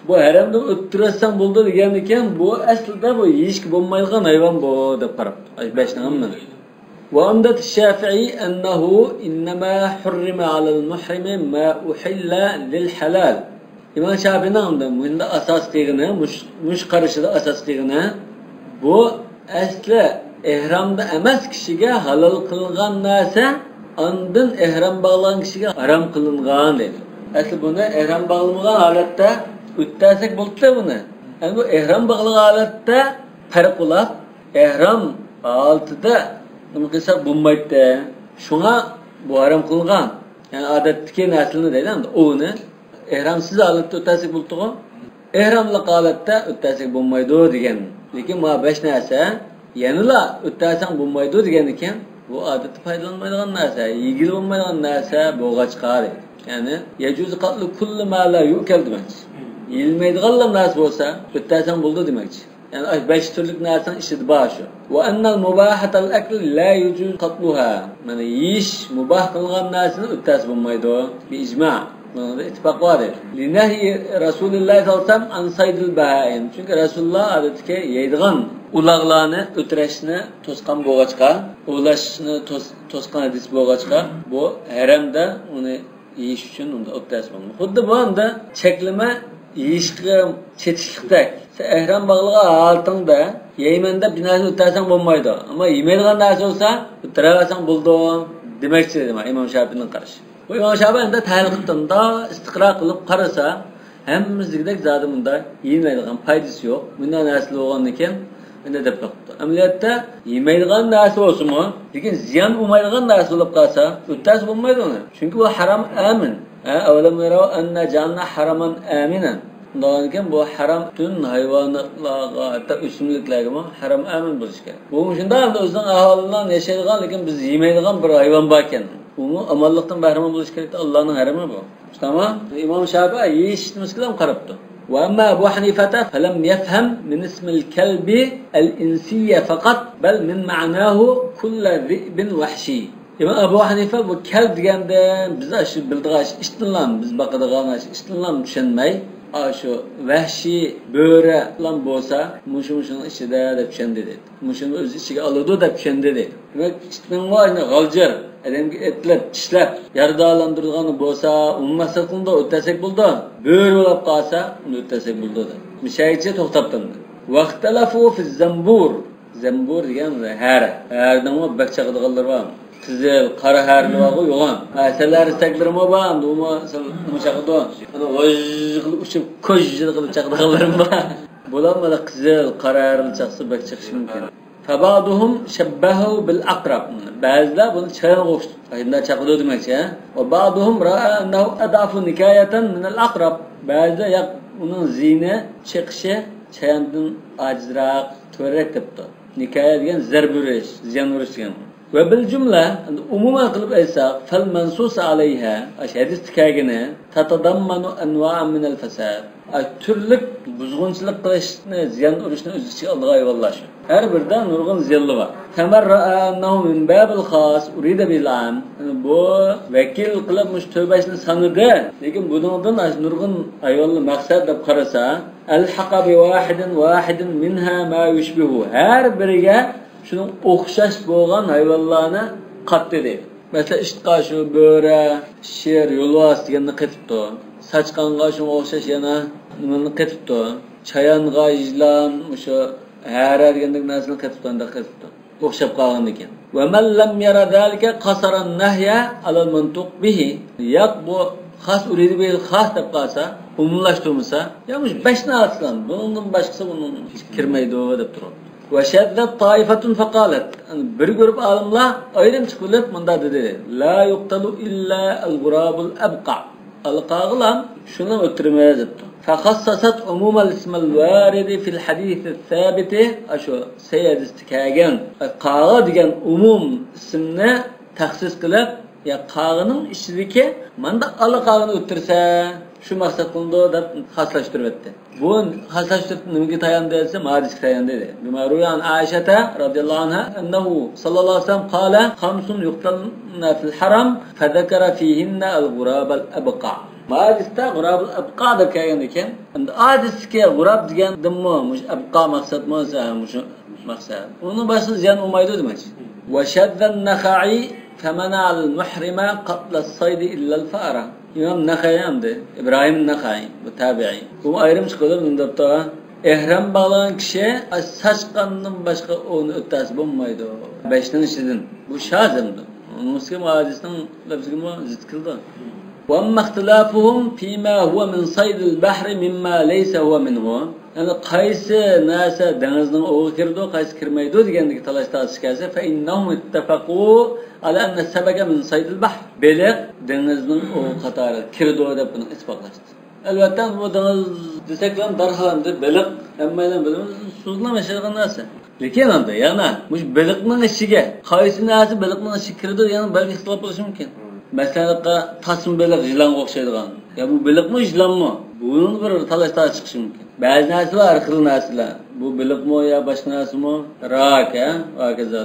بۇ ھەرەمدىن ئۆتتۈرۈۋەتسەڭ بولىدۇ دېگەندىكىن، بۇ ئەسلىدە بۇ يېيىشكە بولمايدىغان ھايۋان بۇ دەپ قاراپتۇ. ئاشۇ بەشنىڭ ھەممىنى. وعمدة الشافعي أنه إنما حرم على المحرم ما أحل للحلال. ئىمام شافىئىنىڭ مۇندا ئاساس قىلغىنى، مۇش-، مۇشۇ قارىشىدا ئاساس قىلغىنى، بۇ ئەسلى ئېھرامدا ئەمەس كىشىگە ھالال قىلىنغان نەرسە، ئاندىن ئېھرام باغلىغان كىشىگە ھارام قىلىنغان دەيدۇ. ئەسلى بۇنى ئېھرام باغلىمىغان ھالەتتە ئۆتەلسەك بولىدۇ بۇنى. ئەمدى بۇ ئېھرام باغلىغان ھالەتتە پەرق بولۇپ، ئېھرام ھالىتىدە نېمە قىلساق بولمايتتى. شۇڭا بۇ ھارام قىلىنغان. يەنى ئادەتتىكى نەرسىلەرنى دەيدۇ ئەمدى. ئۇنى ئېھرامسىز ھالەتتە ئۆتەلسەك بولىدىغۇ؟ ئېھراملىق ھالەتتە ئۆتەلسەك بولمايدۇ دېگەن. لېكىن مانا بەش نەرسە يەنىلا ئۆتەلسەڭ بولمايدۇ دېگەن ئىكەن. بۇ ئادەتتە پايدىلانمايدىغان نەرسە، يېگىلى بولمايدىغان نەرسە بولغاچقا دەيدۇ. يەنى يجوز قتل كل ما لا يؤكل دېمەكچى. يېيىلمەيدىغانلا نەرسە بولسا ئۆتەلسەڭ بولىدۇ دېمەكچى. يەنى ئاشۇ بەش تۈرلۈك نەرسىنىڭ ئىچىدە بار شۇ. وأن المباحة الأكل لا يجوز قتلها. مانا يېيىش مۇباھ قىلغان نەرسىنى ئۆتەلسە بولمايدۇ. بىئىجما. بۇنىڭدا ئىتتىپاق بار دەيدۇ. لنهي رسول الله صلى الله عليه وسلم عن صيد البهائم. چۈنكى رەسۇلۇللاھ ئادەتتىكى يەيدىغان ئۇلاغلارنى ئۆتۈرۈشنى توسقان بولغاچقا، ئوۋلاشنى توس-، توسقان ھەدىس بولغاچقا، بۇ ھەرەمدە ئۇنى يېيىش ئۈچۈن ئۇنداق ئۆتەلسە بولمايدۇ. خۇددى بۇ ئەمدى چەكلىمە يېيىشقا چېتىشلىقتەك. سەن ئەھرام باغلىغان ھالىتىڭدە يەيمەن دەپ بىر نەرسە ئۆتەلسەڭ بولمايدۇ. ئەمما يېمەيدىغان نەرسە بولسا ئۆتەلسەڭ بولىدۇ دېمەكچى دېدى ئىمام شاپىئىنىڭ قارىشى. بۇ ئىمام شاپىئى ئەمدى تەھلىل قىلىپتۇ، ئىستىقرا قىلىپ قارىسا، ھەممىسى دېگۈدەك زادى مۇنداق يېيىلمەيدىغان، پايدىسى يوق. مۇنداق نەرسىلەر بولغاندىكىن ئەمدى دەپ بېقىپتۇ. ئەمەلىيەتتە يېمەيدىغان نەرسە بولسىمۇ، لېكىن زىيان ئۇرمايدىغان نەرسە بولۇپ قالسا، ئۆتەلسە بولمايدۇ ئۇنى. چۈنكى بۇ ھارام ئامىن. ھە، أولم يروا أنا جعلنا حرما آمنا. شۇنداقكەن بۇ ھارام پۈتۈن ھايۋاناتلارغا، ھەتتا ئۆسۈملۈكلەرگىمۇ ھارام ئامىن بولۇشى كېرەك. بۇ شۇنداق ئەمدى ئۆزىنىڭ ئەھۋالى بىلەن ياشايدىغان، لېكىن بىز يېمەيدىغان بىر ھايۋان باركەن. ئۇمۇ ئامانلىقتىن بەھرىمەن بولۇشى كېرەك. ئاللانىڭ ھەرىمى بۇ. تامام. ئىمام شافىئى يېيىش نېمىسىگە قاراپتۇ. وأما أبو حنيفة فلم يفهم من اسم الكلب الإنسي فقط، بل من معناه كل ذئب وحشي. ئىمام ئەبۇ ھەنىفە بۇ كەلب دېگەندە بىز ئاشۇ بىلىدىغان ئىتنىلا، بىز باقىدىغان ئاشۇ ئىتنىلا چۈشەنمەي، ئاشۇ ۋەھشىي بۆرىلا بولسا مۇشۇ مۇشۇنىڭ ئىچىدە دەپ چۈشەندى دەيدۇ. مۇشۇنى ئۆز ئىچىگە ئالىدۇ دەپ چۈشەندى دەيدۇ. دېمەك، ئىتنىڭمۇ ئەنە غالجىر، ئادەمگە ئېتىلىپ، چىشلەپ، يارىدارلاندۇرىدىغان بولسا، ئۇنى مەقسەت قىلىدۇ، ئۆتەلسەك بولىدۇ. بۆرە بولۇپ قالسا، ئۇنى ئۆتەلسەك بولىدۇ دەپ. مۇشۇ يەرگىچە توختاپتىمدى. واختلفوا في الزنبور. زەمبۇر دېگەن ھەر. ھەرنىڭمۇ بەك چاقىدىغانلىرى بار. قىزىل، قارا ھەرلىرى بارغۇ يوغان. ھە، سەلەر سەگلىرىمۇ بار، ئەمدى ئۇمۇ سەل ئۇمۇ چاقىدۇ. ئانا ۋاژ قىلىپ ئۇچۇپ، كوژ قىلىپ چاقىدىغانلىرىم بار. بۇلار مانا قىزىل، قارا ھەرنى چاقسا بەك چىقىشى مۇمكىن. فبعضهم شبهه بالعقرب. بەزىلەر بۇنى چايانغا ئوخشىتىپ، ئايدىندا چاقىدۇ دېمەكچى، ھە؟ وبعضهم رأى أنه أضعف نكاية من العقرب. بەزىلەر ياق، ئۇنىڭ زىيىنى، چېقىشى چاياندىن ئاجىزراق، تۆۋەنرەك دەپتۇ. نىكايە دېگەن زەربە ئۇرۇش، زىيان ئۇرۇش دېگەن. وبالجملة، ئەمدى ئومۇمەن قىلىپ ئېيتساق، فالمنصوص عليها، ئاشۇ ھەدىستە كەلگىنى، تتضمن أنواعا من الفساد. ئاشۇ تۈرلۈك بۇزغۇنچىلىق قىلىشنى، زىيان ئۇرۇشنى ئۆز ئىچىگە ئالىدىغان ھايۋانلار شۇ. ھەر بىرىدە نۇرغۇن زىيانلىرى بار. فمن رأى أنه من باب الخاص أريد به العام. بۇ ۋەكىل قىلىپ مۇشۇ تۆت بەشنى سانىدى، لېكىن بۇنىڭدىن نۇرغۇن ھايۋانلار مەقسەت دەپ قارىسا، ألحق بواحد واحد منها ما يشبهه. ھەر بىرىگە شۇنىڭ ئوخشاش بولغان ھايۋانلارنى قاتتى دەيدۇ. مەسىلەن، ئىتقا شۇ بۆرە، شىر، يولۋاس دېگەننى قېتىپتۇ. ساچقانغا شۇنىڭغا ئوخشاش يەنە نېمىنى قېتىپتۇ. چايانغا يىلان، مۇشۇ ھەرە دېگەندەك نەرسىنى قېتىپتۇ، ئانداق قېتىپتۇ. ئوخشاپ قالغاندىكىن. ومن لم ير ذلك قصر النهي على المنطوق به. ياق، بۇ خاص، أريد به الخاص دەپ قالسا، ئومۇملاشتۇرمىسا، يا مۇشۇ بەشنى ئالسىلا، بۇنىڭدىن باشقىسى بۇنىڭ كىرمەيدۇ دەپ تۇرۇپتۇ. وشذت طائفة فقالت. بىر گۇرۇپ ئالىملار ئايرىم چىقىپ ئېلىپ مۇنداق دېدى: لا يقتل إلا الغراب الأبقع. ئالا قاغىلام شۇنى ئۆلتۈرىمىز دەپتۇ. فخصصت عموم الاسم الوارد في الحديث الثابت. ئاشۇ سەھىھ ھەدىستە كەلگەن قاغا دېگەن ئومۇم ئىسىمنى تەخسىس قىلىپ، يا قاغىنىڭ ئىچىدىكى مانداق ئالا قاغىنى ئۆلتۈرسە، شۇ مەقسەت قىلىنىدۇ دەپ خاسلاشتۇرۇۋەتتى. بۇ خاسلاشتۇرۇپ نېمىگە تاياندى دېسە، ھەدىسكە تاياندى دېدى. بما روي عن عائشة رضي الله عنها أنه صلى الله عليه وسلم قال: خمس يقتلن في الحرم، فذكر فيهن الغراب الأبقع. ھەدىستە غۇرابۇل ئەبقا دەپ كەلگەن ئىكەن. ئەمدى ھەدىستىكى غۇراب دېگەندىنمۇ مۇشۇ ئەبقا مەقسەتمۇ دېسە، مۇشۇ مەقسەت. ئۇنىڭ باشقا زىيان بولمايدۇ دېمەكچى. وشذ النخعي فمنع المحرم قتل الصيد إلا الفأرة. ئىمام نەخەي ئەمدى، ئىبراھىم نەخەي، بۇ تابىئىي. بۇ ئايرىم چىقىدۇ، بۇنى دەپتۇ. ئېھرام باغلىغان كىشى ساچقاندىن باشقا ئوۋنى ئۆتەرسە بولمايدۇ. بەشنىڭ ئىچىدىن. بۇ شاز ئەمدى. ئۇنىڭسىكى ھەدىسنىڭ لەپزىگىمۇ زىت كېلىدۇ. وأما اختلافهم فيما هو من صيد البحر مما ليس هو منه. يەنى قايسى نەرسە دېڭىزنىڭ ئوۋىغا كىرىدۇ، قايسى كىرمەيدۇ دېگەندىكى تالاش تارتىش كەلسە، فإنهم اتفقوا على أن السمك من صيد البحر. بېلىق دېڭىزنىڭ ئوۋى قاتارىغا كىرىدۇ دەپ بۇنى ئىتتىپاقلاشتى. ئەلۋەتتە، بۇ دېڭىز دېسەكلا دەرھال ئەمدى بېلىق ھەممەيلەن بىلىمىز، سۇدىلا ياشايدىغان نەرسە. لېكىن ئەمدى يەنە مۇشۇ بېلىقنىڭ ئىچىگە قايسى نەرسە بېلىقنىڭ ئىچىگە كىرىدۇ دېگەن بەلكى ئىختىلاپ بولۇشى مۇمكىن. مەسىلەن، تاسما بېلىق يىلانغا ئوخشايدىغان. يا بۇ بېلىقمۇ، يىلانمۇ؟ بۇنىڭدا بىر تالاش تارتىش چىقىشى مۇمكىن. بەزى نەرسىلەر، ھەر خىل نەرسىلەر. بۇ بېلىقمۇ يا باشقا نەرسىمۇ؟ راك، ھە؟ ۋە ھاكازا.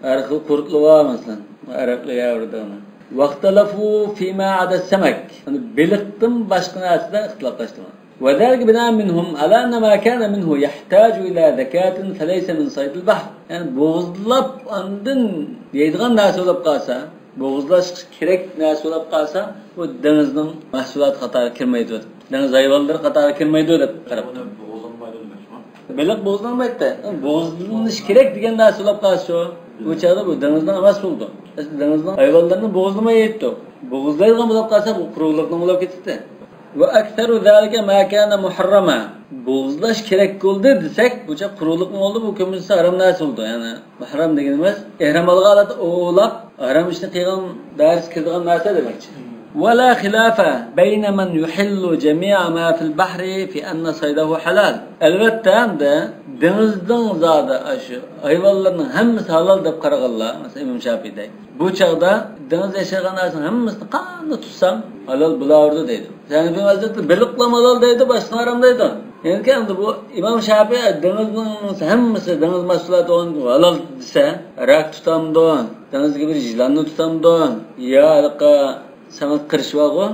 ھەر خىل قۇرتلار بار، مەسىلەن، ئەرەبلەرگە ئەۋرىدىغان. واختلفوا فيما عدا السمك. يەنى بېلىقتىن باشقا نەرسىدە ئىختىلاپلاشتى. وذلك بناء منهم على أن ما كان منه يحتاج إلى ذكاة فليس من صيد البحر. يەنى بوغۇزلاپ ئاندىن يەيدىغان نەرسە بولۇپ قالسا، بوغۇزلاشقا كېرەك نەرسە بولۇپ قالسا، بۇ دېڭىزنىڭ مەھسۇلاتى قاتارىغا كىرمەيدۇ. دېڭىز ھايۋانلىرى قاتارىغا كىرمەيدۇ دەپ قاراپتۇ. بۇنى بوغۇزلانمايدۇ دېمەكچىما؟ بېلىق بوغۇزلانمايدۇ. بوغۇزلىنىشى كېرەك دېگەن نەرسە بولۇپ قالسا شۇ. بۇ چاغدا بۇ دېڭىزنىڭ ئەمەس بولىدۇ. بىز دېڭىزنىڭ ھايۋانلىرىنى بوغۇزلىماي يەيتتۇق. بوغۇزلايدىغان بولۇپ قالسا، بۇ قۇرۇقلۇقنىڭ بولۇپ كېتىدۇ. وأكثر ذلك ما كان محرما. بوغۇزلاش كېرەك بولدى دېسەك، بۇ چاغ قۇرۇقلۇقنىڭ بولدى، بۇ كۆپىنچىسى ھارام نەرسە بولىدۇ. يەنى مۇھەررەم دېگىنىمىز ئېھرام ئالغان ھالەتتە ئوۋلاپ، ھارام ئىشنى قىلغان دائىرىسىگە كىرىدىغان نەرسە دېمەكچى. ولا خلاف بين من يحل جميع ما في البحر في أن صيده حلال. ئەلۋەتتە، ئەمدى دېڭىزنىڭ زادى ئاشۇ ھايۋانلىرىنىڭ ھەممىسى ھالال دەپ قارىغانلار، مەسىلەن، ئىمام شاپىئىدەك، بۇ چاغدا دېڭىزدا ياشايدىغان نەرسىنىڭ ھەممىسىنى قانداق تۇتسام ھالال بولاۋېرىدۇ دەيدۇ. ھەنەفىي مەزھەپتە بېلىقلارمۇ ھالال دەيدۇ، باشقىسى ھارام دەيدۇ. يەنى ئەمدى بۇ ئىمام شاپىئى دېڭىزنىڭ ھەممىسى، دېڭىز مەھسۇلاتى ھالال دېسە، راك تۇتامدۇ، دېڭىزدىكى بىر يىلاننى تۇتامدۇ، يا ھېلىقى ساڭا قىرىش بارغۇ،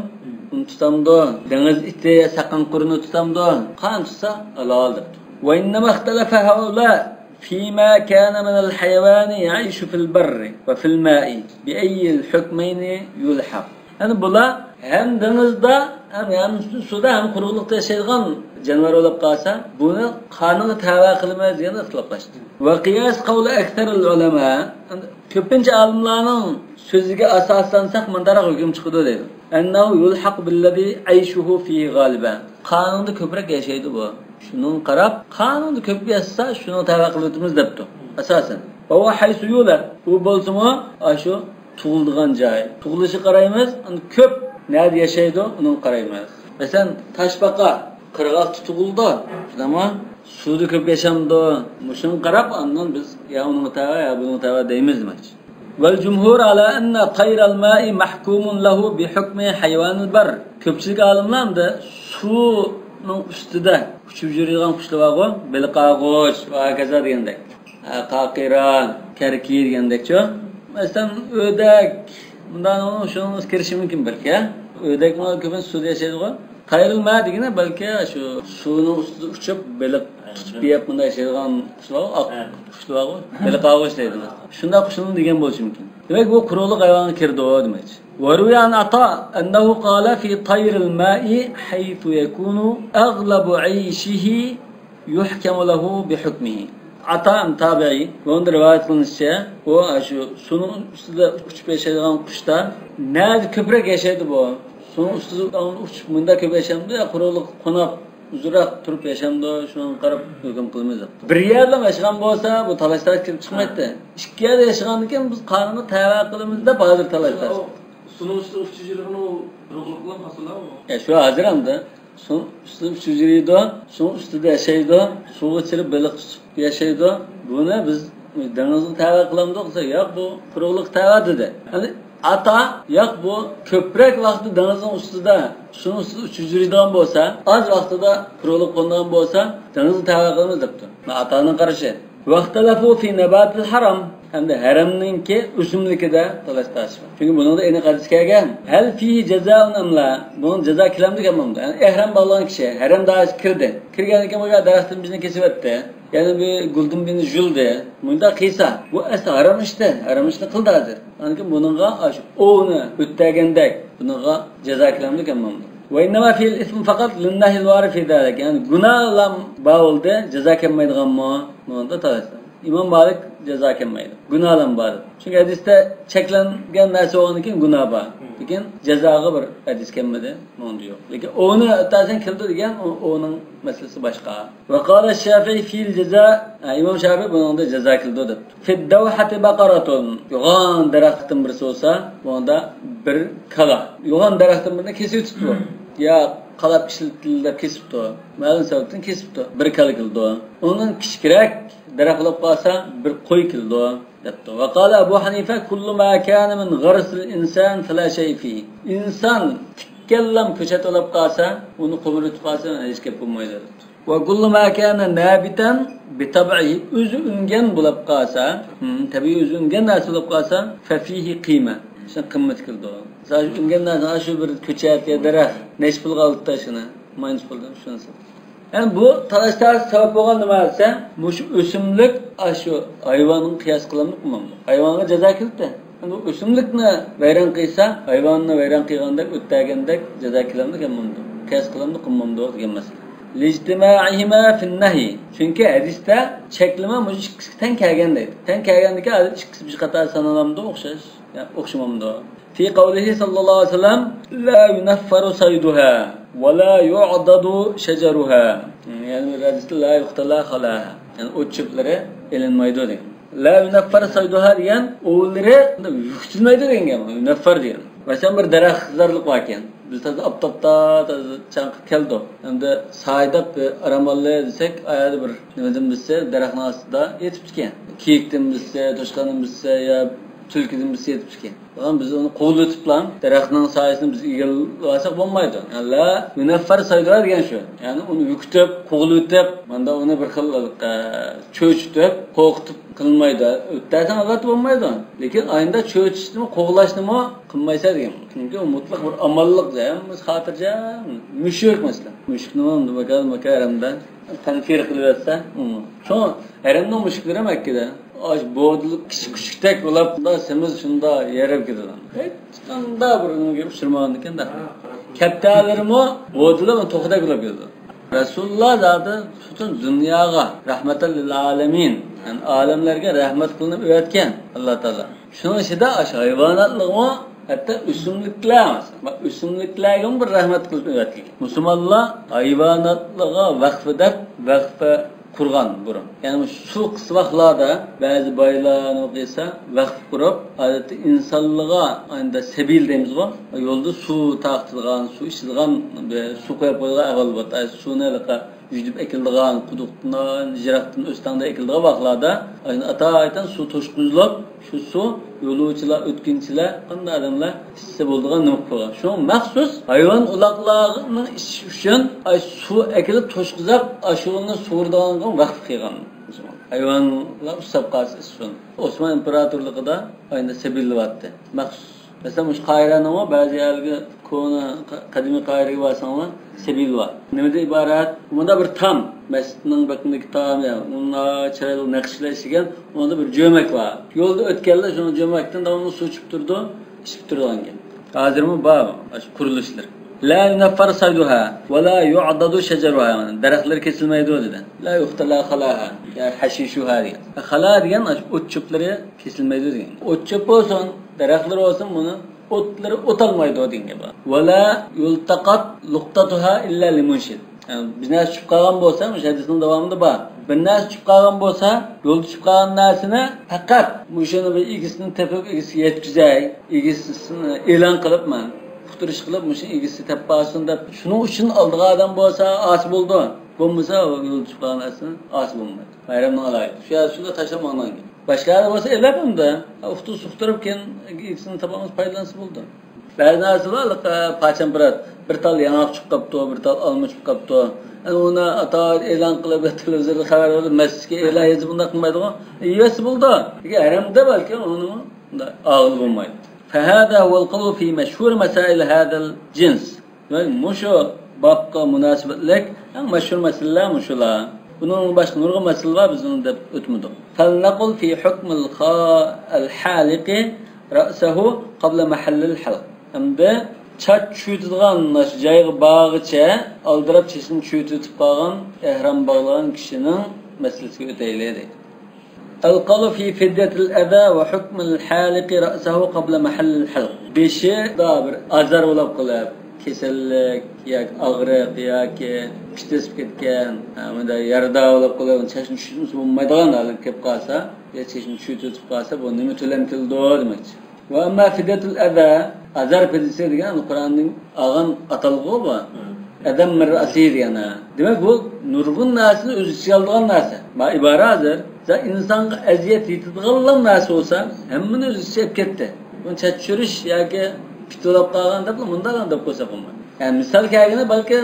ئۇنى تۇتامدۇ، دېڭىز ئىتى، ساقان قۇرۇنى تۇتامدۇ، قانى تۇتسا ھالال دەپتۇ. وإنما اختلف هؤلاء فيما كان من الحيوان يعيش في البر وفي الماء بأي الحكمين يلحق. يەنى بۇلار ھەم دېڭىزدا، ھەم، ھەم سۇدا، ھەم قۇرۇقلۇقتا ياشايدىغان جانىۋار بولۇپ قالسا، بۇنى قانۇنغا تەۋە قىلىمىز دېگەن ئىختىلاپلاشتى. وقياس قول أكثر العلماء، كۆپىنچە ئالىملارنىڭ سۆزىگە ئاساسلانساق، مۇنداقراق ھۆكۈم چىقىدۇ دەيدۇ. أنه يلحق بالذي عيشه فيه غالبا. قانۇندا كۆپرەك ياشايدۇ بۇ. شۇنىڭغا قاراپ، قانۇندا كۆپ ياشىسا، شۇنىڭغا تەۋە قىلىۋېتىمىز دەپتۇ، ئاساسەن. وهو حيث يولد. ئۇ بولسىمۇ، ئاشۇ تۇغۇلىدىغان جاي. تۇغۇلۇشىغا قارايمىز، ئەمدى كۆپ نەدە ياشايدۇ، ئۇنىڭغا قارايمىز. مەسىلەن، تاشپاقا قىرغاقتا تۇغۇلىدۇ، شۇنداقمۇ؟ سۇدا كۆپ ياشامدۇ؟ مۇشۇنىڭغا قاراپ، ئاندىن بىز يا ئۇنىڭغا تەۋە، يا بۇنىڭغا تەۋە دەيمىز دېمەكچى. والجمهور على أن طير الماء محكوم له بحكم حيوان البر. كۆپچىلىك ئالىملار ئەمدى سۇنىڭ ئۈستىدە ئۇچۇپ يۈرىدىغان قۇشلار بارغۇ، بېلىق ئاغۇچ ۋە ھاكازا دېگەندەك. ھە، قاقىرا، كەركى دېگەندەكچۇ. مەسىلەن، ئۆدەك، مۇنداق شۇنىڭ كىرىشى مۇمكىن بەلكى. ئۆدەكمۇ كۆپىنچە سۇدا ياشايدىغۇ. تەيرىل ماء دېگىنى بەلكى شۇ سۇنىڭ ئۈستىدە ئۇچۇپ، بېلىق تۇتۇپ يەپ مۇنداق ياشايدىغان قۇشلار، ئاق قۇشلار بارغۇ، بېلىق ئاغۇش دەيدۇ. شۇنداق قۇشنىڭ دېگەن بولۇشى مۇمكىن. دېمەك، بۇ قۇرۇقلۇق ھايۋانغا كىرىدۇ دېمەكچى. وروي عن عطاء أنه قال في طير الماء حيث يكون أغلب عيشه يحكم له بحكمه. ئاتا تابىئىي، بۇنىڭدا رىۋايەت قىلىنىشىچە، ئۇ شۇ سۇنىڭ ئۈستىدە ئۇچۇپ ياشايدىغان قۇشتا نەدە كۆپرەك ياشايدۇ بۇ؟ سۇنىڭ ئۈستىدە ئۇچۇپ مۇنداق كۆپ ياشامدۇ يا قۇرۇقلۇق قوناق ئۇزۇنراق تۇرۇپ ياشامدۇ؟ شۇنىڭغا قاراپ ھۆكۈم قىلىمىز دەپتۇ. بىر يەردىلا ياشىغان بولسا، بۇ تالاش-تارتىش كېلىپ چىقمايتتى. ئىككى يەردە ياشىغاندىكىن بىز قانۇنغا تەۋە قىلىمىز دەپ ھازىر تالاش-تارتىش. سۇنىڭ ئۈستىدە ئۇچۇش يېرىغىنى ئۇ قۇرۇقلۇقلا ماسىلا ئۇ. يا، شۇ ھازىر ئەمدى. سۇ ئۈستىدە ئۇچۇش يېرىدۇ، سۇ ئۈستىدە ياشايدۇ، سۇغا چىرىپ بېلىق تۇتۇپ ياشايدۇ. بۇنى بىز دېڭىزغا تەۋە قىلامدۇق دېسە، ياق، بۇ قۇرۇقلۇققا تەۋە دېدى. يەنى ئاتا، ياق، بۇ كۆپرەك ۋاقتى دېڭىزنىڭ ئۈستىدە، سۇنىڭ ئۈستىدە ئۇچۇش يېرىدىغان بولسا، ئاز ۋاقتىدا قۇرۇقلۇققا قونىدىغان بولسا، دېڭىزغا تەۋە قىلىمىز دەپتۇ. بۇ ئاتانىڭ قارىشى. واختلفوا في نبات الحرم. ئەمدى ھەرەمنىڭكى ئۆسۈملۈكىدە تالاش-تارتىش بار. چۈنكى بۇنىڭدا ئېنىق ھەدىس كەلگەن. هل فيه جزاء أم لا؟ بۇنىڭ جازا كېلەمدۇ كەلمەمدۇ؟ يەنى ئېھرام باغلىغان كىشى ھەرەم دائىرىسىگە كىردى. كىرگەندىن كېيىن بۇ دەرەختىن بىرنى كېسىۋەتتى. يەنى بىر گۈلدىن بىرنى يۇلدى. مۇنداق قىلسا، بۇ ئەسلى ھارام ئىشتى. ھارام ئىشنى قىلدى ھازىر. ئاندىن كېيىن بۇنىڭغا ئاشۇ ئوۋنى ئۆتەگەندەك بۇنىڭغا جازا كېلەمدۇ كەلمەمدۇ؟ وإنما فيه الإثم فقط للنهي الوارد في ذلك. يەنى گۇناھلام بار بولدى، جازا كەلمەيدىغانمۇ؟ بۇنىڭدا تالاش. ئىمام مالىك جازا كەلمەيدۇ. گۇناھلام بار. چۈنكى ھەدىستە چەكلەنگەن نەرسە بولغاندىن كېيىن گۇناھ بار. لېكىن جازاغا بىر ھەدىس كەلمىدى. بۇنىڭدا يوق. لېكىن ئوۋنى ئۆتەرسەن كېلىدۇ دېگەن، ئۇ، ئوۋنىڭ مەسىلىسى باشقا. وقال الشافعي في الجزاء. ھە، ئىمام شافىئى بۇنىڭدا جازا كېلىدۇ دەپتۇ. في الدوحة بقرة. يوغان دەرەختىن بىرسى بولسا، بۇنىڭدا بىر كالا. يوغان دەرەختىن بىرنى كېسىۋېتىپتۇ. يا قالاپ ئىشلىتىلدى دەپ كېسىپتۇ. مەلۇم سەۋەبتىن كېسىپتۇ. بىر كالا كېلىدۇ. ئۇنىڭدىن كىچىكرەك دەرەخ بولۇپ قالسا، بىر قوي كېلىدۇ دەپتۇ. وقال أبو حنيفة كل ما كان من غرس الإنسان فلا شيء فيه. ئىنسان تىككەنلام كۆچەت بولۇپ قالسا، ئۇنى قومۇرۇتۇپ قالسا، ھېچ گەپ بولمايدۇ دەپتۇ. وكل ما كان نابتا بطبعه، ئۆزى ئۈنگەن بولۇپ قالسا، ھىم، تەبىئىي ئۆزى ئۈنگەن نەرسە بولۇپ قالسا، ففيه قيمة، شۇ قىممەت كېلىدۇ. مىسال ئۈچۈن، ئۈنگەن نەرسە، شۇ بىر كۆچەت يا دەرەخ، نەچچە پۇلغا ئالدى شۇنى؟ ماينۇس پۇلدىن شۇنىسى. يەنى بۇ تالاش-تارتىش سەۋەب بولغان نېمە دېسە، مۇشۇ ئۆسۈملۈك، ئاشۇ ھايۋانغا قىياس قىلامدۇ، قىلمامدۇ؟ ھايۋانغا جازا كېلىپتۇ. ئەمدى ئۆسۈملۈكنى ۋەيران قىلسا، ھايۋاننى ۋەيران قىلغاندەك، ئۆتتەرگەندەك جازا كېلەمدۇ، كەلمەمدۇ؟ قىياس قىلامدۇ، قىلمامدۇ دېگەن مەسىلە. لاجتماعهما في النهي. چۈنكى ھەدىستە چەكلىمە مۇشۇ ئىككىسىگە تەڭ كەلگەن دەيدۇ. تەڭ كەلگەندىكىن ھازىر ئىككىسى بىر قاتار سانىلامدۇ، ئوخشاش؟ يا، ئوخشىمامدۇ؟ في قوله صلى الله عليه وسلم لا ينفر صيدها ولا يعضد شجرها. يەنى بىر ھەدىستە لا يقتلى خلاها. يەنى ئوت چۆپلىرى ئېلىنمايدۇ دېگەن. لا ينفر صيدها دېگەن ئوۋلىرى يۈكتۈلمەيدۇ دېگەن گەپ. يۇنەففەر دېگەن. مەسىلەن، بىر دەرەخزارلىق باركەن. بىز تازا ئاپتاپتا تازا چاڭقىپ كەلدۇق. ئەمدى سايىداپ بىر ئارام ئالىلى دېسەك، ئايالى بىر نېمىدىن بىلسە، دەرەخنىڭ ئاستىدا يېتىپتىكەن. كېيىكتىن بىلسە، توشقاندىن بىلسە يا تۈلكىدىن بىلسە يېتىپتىكەن. بۇلار بىز ئۇنى قوغلىتىپلا، دەرەخنىڭ سايىسىنى بىز ئىگىلىۋالساق بولمايدۇ. يەنى لا يۇنەففەر سايدۇھا دېگەن شۇ. يەنى ئۇنى يۈكۈتۈپ، قوغلىۋېتىپ، ماندا ئۇنى بىر خىل، ئە، چۆچۈتۈپ، قورقۇتۇپ قىلمايدۇ. ئۆتتەرسەڭ ئەلۋەتتە بولمايدۇ. لېكىن ئاينىدا چۆچۈشنىمۇ، قوغلاشنىمۇ قىلمايسەن دېگەن. چۈنكى ئۇ مۇتلەق بىر ئامانلىق، خاتىرجەم. مۈشۈك مەسىلەن. مۈشۈكنىمۇ ماكان، ماكان ھەرەمدە تەنفىر قىلىۋەتسە، شۇ ھەرەمنىڭ مۈشۈكلىرى مەككىدە. ئاش بودىلىق كىچىك كۈچۈكتەك بولۇپ، شۇنداق سېمىز، شۇنداق يېرىپ كېتىدۇ. ھېچقانداق بىر نېمىگە ئۇچرىمىغاندىكىن-دە. كەپتەرلىرىمۇ بودىلىق توخۇدەك بولۇپ كېتىدۇ. رەسۇلۇللا زادى پۈتۈن دۇنياغا رەھمەتەن لىل ئالەمىن، يەنى ئالەملەرگە رەھمەت قىلىنىپ ئۆتكەن ئاللا تائالا. شۇنىڭ ئىچىدە ئاشۇ ھايۋاناتلىقمۇ ھەتتا ئۆسۈملۈكلەر، مەسىلەن، بۇ ئۆسۈملۈكلەرگىمۇ بىر رەھمەت قىلىپ ئۆتكەن. مۇسۇلمانلار ھايۋاناتلىقىغا ۋەقفە دەپ ۋەقفە قۇرغان بۇرۇن. يەنى مۇشۇ سۇ قىس ۋاقىتلاردا بەزى بايلار نېمە قىلسا، ۋەقفە قۇرۇپ، ئادەتتە ئىنسانلىقىغا ئاينىدا سەبىل دەيمىزغۇ، يولدا سۇ تارقىتىدىغان، سۇ ئىچىدىغان، بىر سۇ قويۇپ قويىدىغان ئەھۋال بولۇپ، سۇنى ھېلىقى يۈدۈپ ئەكېلىدىغان، قۇدۇقتىن، يىراقتىن ئۆستەڭدە ئەكېلىدىغان ۋاقىتلاردا، ئاينى ئاتايتەن سۇ توشقۇزۇلۇپ، شۇ سۇ يولۇچىلار، ئۆتكۈنچىلەر، قانداق ئادەملەر ئىچسە بولىدىغان نېمە قىلغان. شۇڭا مەخسۇس ھايۋان ئۇلاقلارنىڭ ئىچىشى ئۈچۈن، ئاي، سۇ ئەكېلىپ توشقۇزاپ، ئاشۇنى سۇغۇرىدىغان ۋەقىپ قىلغان. ھايۋانلار ئۇسساپ قالسا ئىچسۇن. ئوسمان ئىمپېراتورلۇقىدا ئاينى سېبىللىۋاتتى. مەخسۇس. مەسىلەن، مۇشۇ قاھىرەنىڭمۇ بەزى يەرلىرىگە، كونا، قەدىمىي قاھىرەگە بارساڭلار، سېبىل بار. نېمىدىن ئىبارەت؟ ئۇندا بىر تام، مەسچىتنىڭ بېقىندىكى تام، يا، ئۇندا چىرايلىق نەقىشلەر ئىشلىگەن، ئۇندا بىر جۆمەك بار. يولدا ئۆتكەنلەر شۇ جۆمەكتىن داۋاملىق سۇ ئىچىپ تۇرىدۇ، ئىچىپ تۇرىدىغان گەپ. ھازىرمۇ بار ئاشۇ قۇرۇلۇشلىرى. لا ينفر صيدها ولا يعضد شجرها، دەرەخلىرى كېسىلمەيدۇ دېدى. لا يختلى خلاها، يا حشيشها دېگەن. خالا دېگەن ئاشۇ ئوت چۆپلىرى كېسىلمەيدۇ دېگەن. ئوت چۆپ بولسۇن، دەرەخلىرى بولسۇن، بۇنى ئوتلىرى ئوتالمايدۇ دېگەن گەپ بار. ولا يلتقط لقطتها إلا لمنشد. يەنى بىر نەرسە چۈشۈپ قالغان بولسا، مۇشۇ ھەدىسنىڭ داۋامىدا بار. بىر نەرسە چۈشۈپ قالغان بولسا، يولدا چۈشۈپ قالغان نەرسىنى پەقەت مۇشۇنى بىر ئىگىسىنى تېپىپ، ئىگىسىگە يەتكۈزەي، ئىگىسىنى ئېلان قىلىپ، مەن ئۇقتۇرۇش قىلىپ، مۇشۇ ئىگىسى تېپىپ قالسۇن دەپ، شۇنىڭ ئۈچۈن ئالىدىغان ئادەم بولسا، ئاسىي بولىدۇ. بولمىسا، يولدا چۈشۈپ قالغان نەرسىنى ئاسىي بولمايدۇ. بايرامنىڭ ئالاھىدىلىكى. شۇ يەردە شۇنداق تاشلاپ ماڭىدىغان گەپ. باشقا يەردە بولسا ئېلىپ ئەمدى. ئۇقتۇرۇپ سۇقتۇرۇپ كېيىن ئىگىسىنى تاپالمىسا پايدىلانسا بولىدۇ. بەزى نەرسە بار، پاچام بىر، بىر تال ياڭاق چىقىپ قاپتۇ، بىر تال ئالما چىقىپ قاپتۇ. ئەنە ئۇنى ئاتا ئېلان قىلىپ، تېلېۋىزوردا خەۋەر بېرىپ، مەسچىتكە ئېلان يېزىپ، بۇنداق قىلمايدىغۇ. يېسە بولىدۇ. لېكىن ھەرەمدە بەلكى ئۇنىڭ ئاغىلى بولمايدۇ. فهذا هو القول في مشهور مسائل هذا الجنس. دېمەك، مۇشۇ بابقا مۇناسىۋەتلىك ئەڭ مەشھۇر مەسىلىلەر مۇشۇلار. بۇنىڭدىن باشقا نۇرغۇن مەسىلە بار، بىز ئۇنى دەپ ئۆتمىدۇق. فلنقل في حكم الخ-، الحالق رأسه قبل محل الحلق. ئەمدى چاچ چۈشۈرتىدىغان جايغا بارغىچە ئالدىراپ چېچىنى چۈشۈرتۈپ قالغان، ئېھرام باغلىغان كىشىنىڭ مەسىلىسىگە ئۆتەيلى، دەيدۇ. القول في فدية الأذى وحكم الحالق رأسه قبل محل الحلق. بېشىدا بىر ئازار بولۇپ قېلىپ، كېسەللىك ياكى ئاغرىق ياكى پىت بېسىپ كەتكەن، ھە، مۇنداق يارىدار بولۇپ قېلىپ، چاچنى چۈشۈرتمىسە بولمايدىغان ھالەتكە كېلىپ قالسا، يا چېچىنى چۈشۈرتۈپ قالسا، بۇ نېمە تۆلەم كېلىدۇ دېمەكچى. وأما فدية الأذى، ئازار پىدىيىسى دېگەن قۇرئاندىن ئالغان ئاتالغۇ بۇ. ئەزەم مىن رەسى دېگەن، ھە. دېمەك، بۇ نۇرغۇن نەرسىنى ئۆز ئىچىگە ئالىدىغان نەرسە. ما ئىبارە ھازىر، زا-، ئىنسانغا ئەزىيەت يېتىدىغانلا نەرسە بولسا، ھەممىنى ئۆز ئىچىگە ئېلىپ كەتتى. بۇنى چاچ چۈشۈرۈش ياكى پىت بولۇپ قالغان دەپلا مۇنداق دەپ قويساق بولمايدۇ. يەنى مىسال كەلگىنى، بەلكى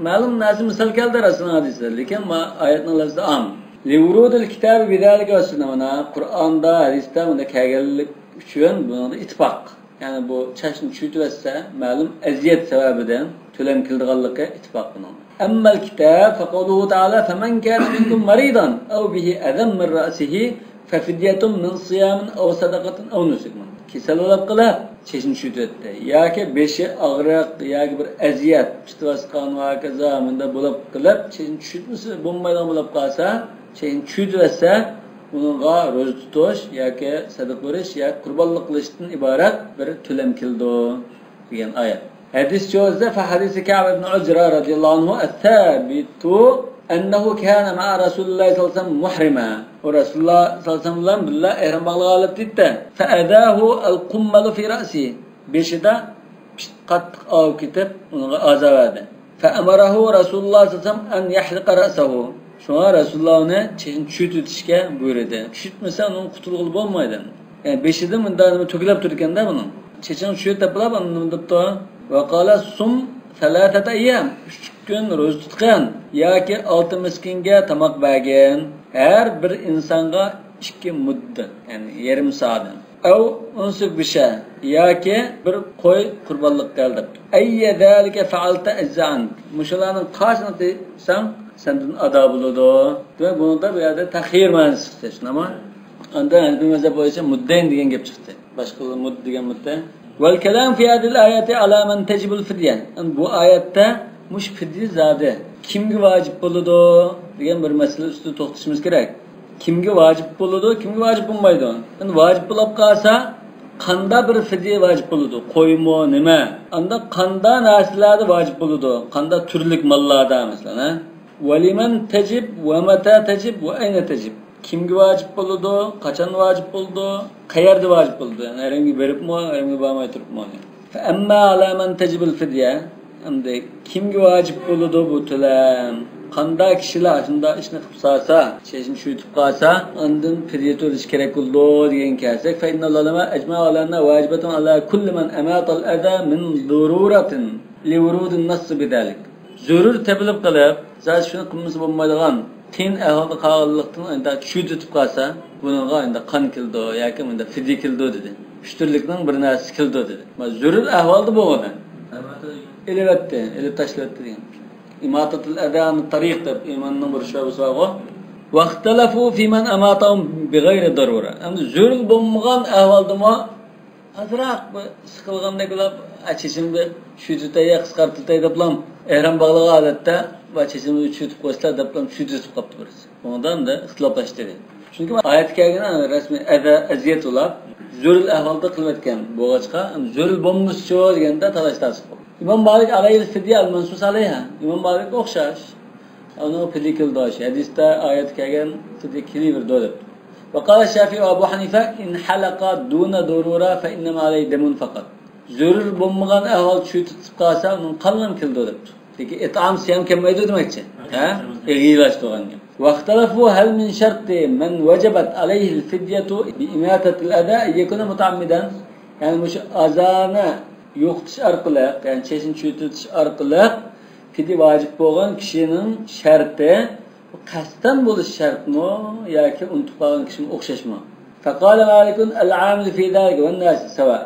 مەلۇم نەرسە مىسال كەلدى رەسۇلنىڭ ھەدىسىدە، لېكىن ما ئايەتنىڭ لەفزى ئام. لورود الكتاب بذلك والسنة، مانا قۇرئاندا، ھەدىستە مۇنداق كەلگەنلىك ئۈچۈن بۇنىڭدا ئىتتىپاق. يەنى بۇ چاچنى چۈشۈرتۈۋەتسە، مەلۇم ئەزىيەت سەۋەبىدىن تۆلەم كېلىدىغانلىقى ئىتتىپاق بۇنىڭدا. أما الكتاب فقوله تعالى: فمن كان منكم مريضا أو به أذى من رأسه ففدية من صيام أو صدقة أو نسك. كېسەل بولۇپ قېلىپ، چېچىنى چۈشۈرتۈۋەتتى. ياكى بېشى ئاغرىق، ياكى بىر ئەزىيەت، پىت باسقان ۋە ھاكازا مۇنداق بولۇپ قېلىپ، چېچىنى چۈشۈرتمىسە بولمايدىغان بولۇپ قالسا، چېچىنى چۈشۈرتۈۋەتسە، ئۇنىڭغا روزا تۇتۇش ياكى سەدىقە بېرىش ياكى قۇربانلىق قىلىشتىن ئىبارەت بىر تۆلەم كېلىدۇ، دېگەن ئايەت. ھەدىسچە بولسا، فحديث كعب بن عجرة رضي الله عنه الثابت أنه كان مع رسول الله صلى الله عليه وسلم محرما. ئۇ رەسۇلۇللاھ سەللەللاھۇ ئەلەيھى ۋەسەللەم بىلەن ئېھرام باغلىغانلىقتا، فأذاه القمل في رأسه. بېشىدا پىت قاتتىق ئاۋۇپ كېتىپ، ئۇنىڭغا ئازار بەردى. فأمره رسول الله صلى الله عليه وسلم أن يحلق رأسه. شۇڭا رەسۇلۇللاھ ئۇنى چېچىنى چۈشۈرتۈۋېتىشكە بۇيرۇدى. چۈشۈرتمىسە، ئۇنىڭ قۇتۇلغىلى بولمايدۇ. يەنى بېشىدا مۇنداق نېمە تۆكۈلۈپ تۇرىدىكەن-دە بۇنىڭ. چېچىڭ چۈشۈرۈپ دەپ بولۇپ، ئاندىن نېمە دەپتۇ؟ وقال: صم ثلاثة أيام. ئۈچ كۈن روزا تۇتقىن ياكى ئالتە مىسكىنگە تاماق بەرگىن. ھەر بىر ئىنسانغا ئىككى مۇددا، يەنى يېرىم سادىن. أو أنسك بشاة، ياكى بىر قوي قۇربانلىق قىل دەپتۇ. أي ذلك فعلت أجزأ عنك. مۇشۇلارنىڭ قايسىنى قىلساڭ سەندىن ئادا بولىدۇ. دېمەك، بۇنىڭدا بۇ يەردە تەخيىر مەنىسى چىقتى، شۇنداقمۇ؟ ئاندىن ھەنەفىي مەزھەپ بويىچە مۇددەين دېگەن گەپ چىقتى. باشقىلار مۇد دېگەن مۇددە. والكلام في هذه الآية على من تجب الفدية. بۇ ئايەتتە مۇشۇ فىديە زادى كىمگە ۋاجىپ بولىدۇ دېگەن بىر مەسىلە ئۈستىدە توختىشىمىز كېرەك. كىمگە ۋاجىپ بولىدۇ، كىمگە ۋاجىپ بولمايدۇ؟ ئەمدى ۋاجىپ بولۇپ قالسا، قانداق بىر فىديە ۋاجىپ بولىدۇ؟ قويمۇ، نېمە؟ ئانداق قانداق نەرسىلەردە ۋاجىپ بولىدۇ؟ قانداق تۈرلۈك ماللاردا، مەسىلەن، ھە؟ ولمن تجب ومتى تجب وأين تجب. كىمگە ۋاجىپ بولىدۇ، قاچان ۋاجىپ بولىدۇ، قەيەردە ۋاجىپ بولىدۇ؟ يەنى ھەرەمگە بېرىپمۇ، ھەرەمگە بارماي تۇرۇپمۇ؟ فأما على من تجب الفدية. ئەمدى كىمگە ۋاجىپ بولىدۇ بۇ تۆلەم؟ قانداق كىشىلەر شۇنداق ئىشنى قىلىپ سالسا، چېچىنى چۈشۈرتۈپ قالسا، ئاندىن پىديە تۆلىشى كېرەك بولىدۇ دېگەن كەلسەك، فإن العلماء أجمعوا على أنها واجبة على كل من أماط الأذى من ضرورة لورود النص بذلك. زۆرۈر تېپىلىپ قېلىپ، زادى شۇنى قىلمىسا بولمايدىغان قىيىن ئەھۋالدا قالغانلىقتىن، ئەندى چۈشۈرتۈپ قالسا، بۇنىڭغا ئەندى قان كېلىدۇ ياكى مۇنداق پىديە كېلىدۇ دېدى. ئۈچ تۈرلۈكنىڭ بىر نەرسىسى كېلىدۇ دېدى. مانا زۆرۈر ئەھۋالدا بولغان. ئېلىۋەتتى، ئېلىپ تاشلىۋەتتى دېگەن. إماطة الأذى عن الطريق دەپ ئىمامنىڭ بىر شۆبىسى بارغۇ. واختلفوا في من أماطهم بغير ضرورة. ئەمدى زۆرۈر بولمىغان ئەھۋالدىمۇ ئازراق بىر سىقىلغاندەك بولۇپ، چېچىمنى بىر چۈشۈرتەي، قىسقارتىۋېتەي دەپلا، ئېھرام باغلىغان ھالەتتە، چېچىمنى چۈشۈرتۈپ قويسىلەر دەپلا چۈشۈرتۈپ قاپتۇ بىرسى. ئۇنىڭدا ئەمدى ئىختىلاپلاشتى. چۈنكى ئايەت كەلگەن رەسمىي ئەزە، ئەزىيەت ئۇلار زۆرۈر ئەھۋالدا قىلىۋەتكەن بولغاچقا، زۆرۈر بولمىسىچۇ دېگەندە تالاش تارتىش بولدى. ئىمام مالىك عليه الفدية المنصوص عليها. ئىمام مالىك ئوخشاش. ئۇنىڭ پىديە كېلىدۇ، ھەدىستە ئايەت كەلگەن پىديە كېلىۋېرىدۇ دەپتۇ. وقال الشافعي وأبو حنيفة إن حلق دون ضرورة فإنما عليه دم فقط. زۆرۈر بولمىغان ئەھۋال چۈشۈرتۈپ قالسا، ئۇنىڭ قانلىرى كېلىدۇ دەپتۇ. لېكىن ئىتئام سىيام كەلمەيدۇ دېمەكچى. ھە؟ ئېغىرلاشتۇرغان گەپ. واختلفوا هل من شرط من وجبت عليه الفدية بإماطة الأذى أن يكون متعمدا. يەنى مۇشۇ ئەزانى يوقىتىش ئارقىلىق، يەنى چېچىنى چۈشۈرتۈۋېتىش ئارقىلىق پىديە ۋاجىپ بولغان كىشىنىڭ شەرتى بۇ قەستەن بولۇش شەرتمۇ ياكى ئۇنتۇپ قالغان كىشىمۇ ئوخشاشمۇ؟ فقال مالك العامل في ذلك والناسي سواء.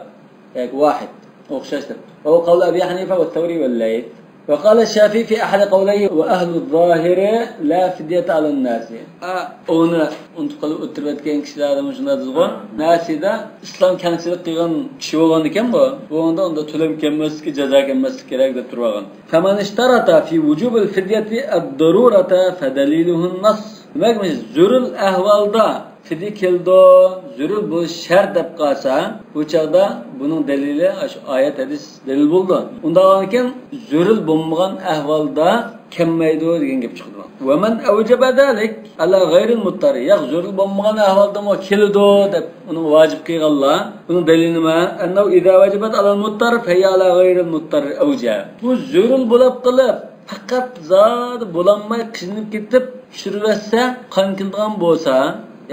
ياكى واحد. ئوخشاش دەپتۇ. وهو قول أبي حنيفة والثوري والليث. وقال الشافعي في أحد قوليه وأهل الظاهر لا فدية على الناسي. ئا، ئۇنى ئۇنتۇپ قېلىپ ئۆتتۈرۈۋەتكەن كىشىلەردىمۇ شۇنداق دېدىغۇ. ناسىدا ئىسلام كەڭچىلىك قىلغان كىشى بولغان ئىكەن بۇ. بۇ ئۇندا، ئۇندا تۆلەم كەلمەسلىكى، جازا كەلمەسلىكى كېرەك دەپ تۇرۇۋالغان. فمن اشترط في وجوب الفدية الضرورة فدليله النص. دېمەك، زۆرۈر ئەھۋالدا پىديە كېلىدۇ، زۆرۈر بولۇش شەرت دەپ قالسا، بۇ چاغدا بۇنىڭ دەلىلى ئاشۇ ئايەت، ھەدىس دەلىل بولىدۇ. ئۇنداق بولغاندىكىن زۆرۈر بولمىغان ئەھۋالدا كەلمەيدۇ دېگەن گەپ چىقىدۇ. ومن أوجب ذلك على غير المضطر. ياق، زۆرۈر بولمىغان ئەھۋالدىمۇ كېلىدۇ دەپ ئۇنى ۋاجىپ قىلغانلار، بۇنىڭ دەلىلى نېمە؟ أنه إذا وجبت على المضطر فهي على غير المضطر أوجب. بۇ زۆرۈر بولۇپ قېلىپ، پەقەت زادى بولالماي قىينىلىپ كېتىپ چۈشۈرۈۋەتسە، قان كېلىدىغان بولسا،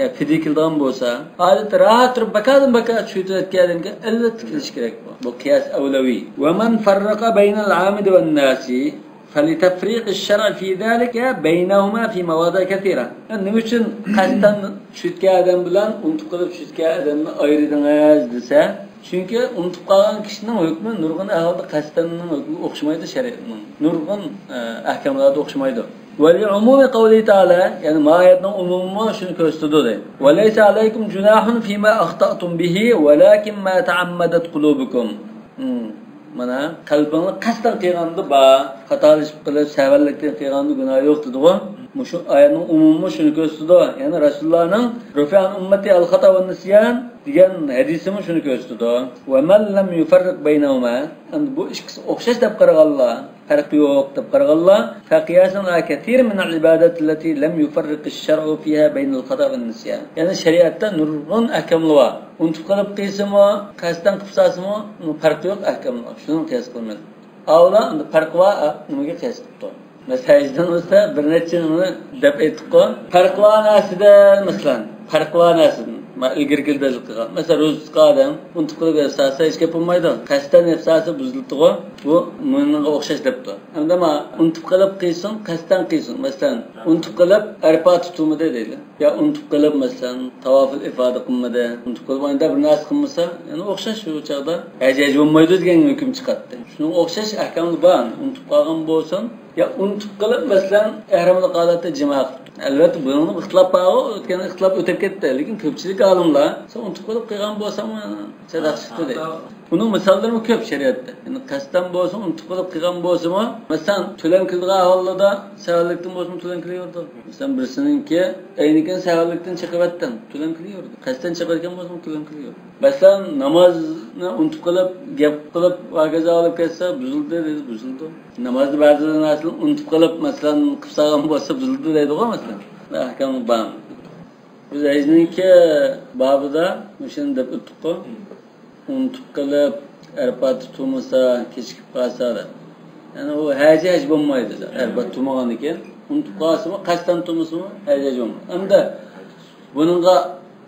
يا پىديە كېلىدىغان بولسا، ئادەتتە راھەت تۇرۇپ بەكاردىن بەكار چۈشۈرتۈۋەتكەن ئادەمگە ئەلۋەتتە كېلىشى كېرەك بۇ. بۇ قىياس ئەۋلەۋى. ومن فرق بين العامد والناسي فلتفريق الشرع في ذلك بينهما في مواضع كثيرة. نېمە ئۈچۈن قەستەن چۈشۈرتكەن ئادەم بىلەن ئۇنتۇپ قېلىپ چۈشۈرتكەن ئادەمنى ئايرىدىڭىز دېسە، چۈنكى ئۇنتۇپ قالغان كىشىنىڭ ھۆكمى نۇرغۇن ئەھۋالدا قەستەننىڭ ھۆكمىگە ئوخشىمايدۇ، شەرىئەتنىڭ نۇرغۇن، ئە، ئەھكاملاردا ئوخشىمايدۇ. ولعموم قوله تعالى، يەنى ما ئايەتنىڭ ئومۇمىمۇ شۇنى كۆرسىتىدۇ دەيدۇ. وليس عليكم جناح فيما أخطأتم به ولكن ما تعمدت قلوبكم. مم. مانا، قەلبىڭلار قەستەن قىلغاندا بار، خاتالىشىپ قېلىپ، سەۋەنلىكتىن قىلغاندا گۇناھ يوق دېدىغۇ. مۇشۇ ئايەتنىڭ ئۇمۇمىمۇ شۇنى كۆرسىتىدۇ. يەنى رەسۇلۇللانىڭ رفع عن أمتي الخطأ والنسيان دېگەن ھەدىسىمۇ شۇنى كۆرسىتىدۇ. ومن لم يفرق بينهما. ئەمدى بۇ ئىككىسى ئوخشاش دەپ قارىغانلار، پەرقى يوق دەپ قارىغانلار، فقياس على كثير من العبادات التي لم يفرق الشرع فيها بين الخطأ والنسيان. يەنى شەرىئەتتە نۇرغۇن ئەھكاملار بار. ئۇنتۇپ قېلىپ قىلسىمۇ، قەستەن قىلىپ سالسىمۇ، ئۇنىڭ پەرقى يوق، ئەھكاملار. شۇنىڭغا قىياس قىلىمىز. ئاۋۇلار ئەمدى پەرقى بار، ئە، نېمىگە قىياس قىلىپتۇ؟ مەسىلەن، ھەجدىن بولسا بىر نەچچە نېمىنى دەپ ئېيتتۇققۇ. پەرقى بار نەرسىدە، مەسىلەن، پەرقى بار نەرسىدىن، مەن ئىلگىرىكىلا دەلىل قىلغان. مەسىلەن، روزا تۇتقان ئادەم ئۇنتۇپ قېلىپ يەپ سالسا ھېچ گەپ بولمايدۇ. قەستەن يەپ سالسا بۇزۇلىدىغۇ. بۇ مۇنىڭغا ئوخشاش دەپتۇ. ئەمدى ما ئۇنتۇپ قېلىپ قىلسۇن، قەستەن قىلسۇن. مەسىلەن، ئۇنتۇپ قېلىپ ئەرپا تۇتۇلمىدى دەيلى. يا ئۇنتۇپ قېلىپ، مەسىلەن، تاۋافۇل ئىفادە قىلمىدى. ئۇنتۇپ قېلىپ ئاينىدا بىر نەرسە قىلمىسا، يەنە ئوخشاش شۇ چاغدا ھەج، ھەج بولمايدۇ دېگەن ھۆكۈم چىقاتتى. شۇنىڭغا ئوخشاش ئەھكاملار بار. ئۇنتۇپ قالغان بولسۇن، يا ئۇنتۇپ قېلىپ، مەسىلەن، ئەھراملىق ھالەتتە جىما قىلىپتۇ. ئەلۋەتتە، بۇنىڭدا ئىختىلاپ بارغۇ، ئۆتكەندە ئىختىلاپ ئۆتۈپ كەتتى. لېكىن كۆپچىلىك ئالىملار، سەن ئۇنتۇپ قېلىپ قىلغان بولساڭمۇ، سەدەق چىقتى دەيدۇ. بۇنىڭ مىساللىرىمۇ كۆپ شەرىئەتتە. يەنى قەستەن بولسۇن، ئۇنتۇپ قېلىپ قىلغان بولسىمۇ، مەسىلەن، تۆلەم كېلىدىغان ئەھۋاللاردا، سەۋەنلىكتىن بولسىمۇ تۆلەم كېلىۋېرىدۇ. مەسىلەن، بىرسىنىڭكى ئەينىكىنى سەۋەنلىكتىن چېقىۋەتتىڭ، تۆلەم كېلىۋېرىدۇ. قەستەن چېقىۋەتكەن بولسىمۇ تۆلەم كېلىۋېرىدۇ. مەسىلەن، نامازنى ئۇنتۇپ قېلىپ، گەپ قىلىپ، ھاكازا قىلىپ كەتسە، بۇزۇلدى دەيدۇ، بۇزۇلىدۇ. نامازدا بەزى نەرسىلەرنى ئۇنتۇپ قېلىپ، مەسىلەن، قىلىپ سالغان بولسا بۇزۇلدى دەيدىغۇ، مەسىلەن. ئەھكامى بار. بىز ھەجنىڭكى بابىدا مۇشۇنى دەپ ئۆتتۇققۇ. ئۇنتۇپ قېلىپ، ئەرپاتتا تۇرمىسا، كېچىكىپ قالسا دەپ. يەنى ئۇ ھەجى ھەج بولمايدۇ، ئەرپاتتا تۇرمىغاندىكىن. ئۇنتۇپ قالسىمۇ، قەستەن تۇرمىسىمۇ، ھەرگىز يوق. ئەمدى بۇنىڭغا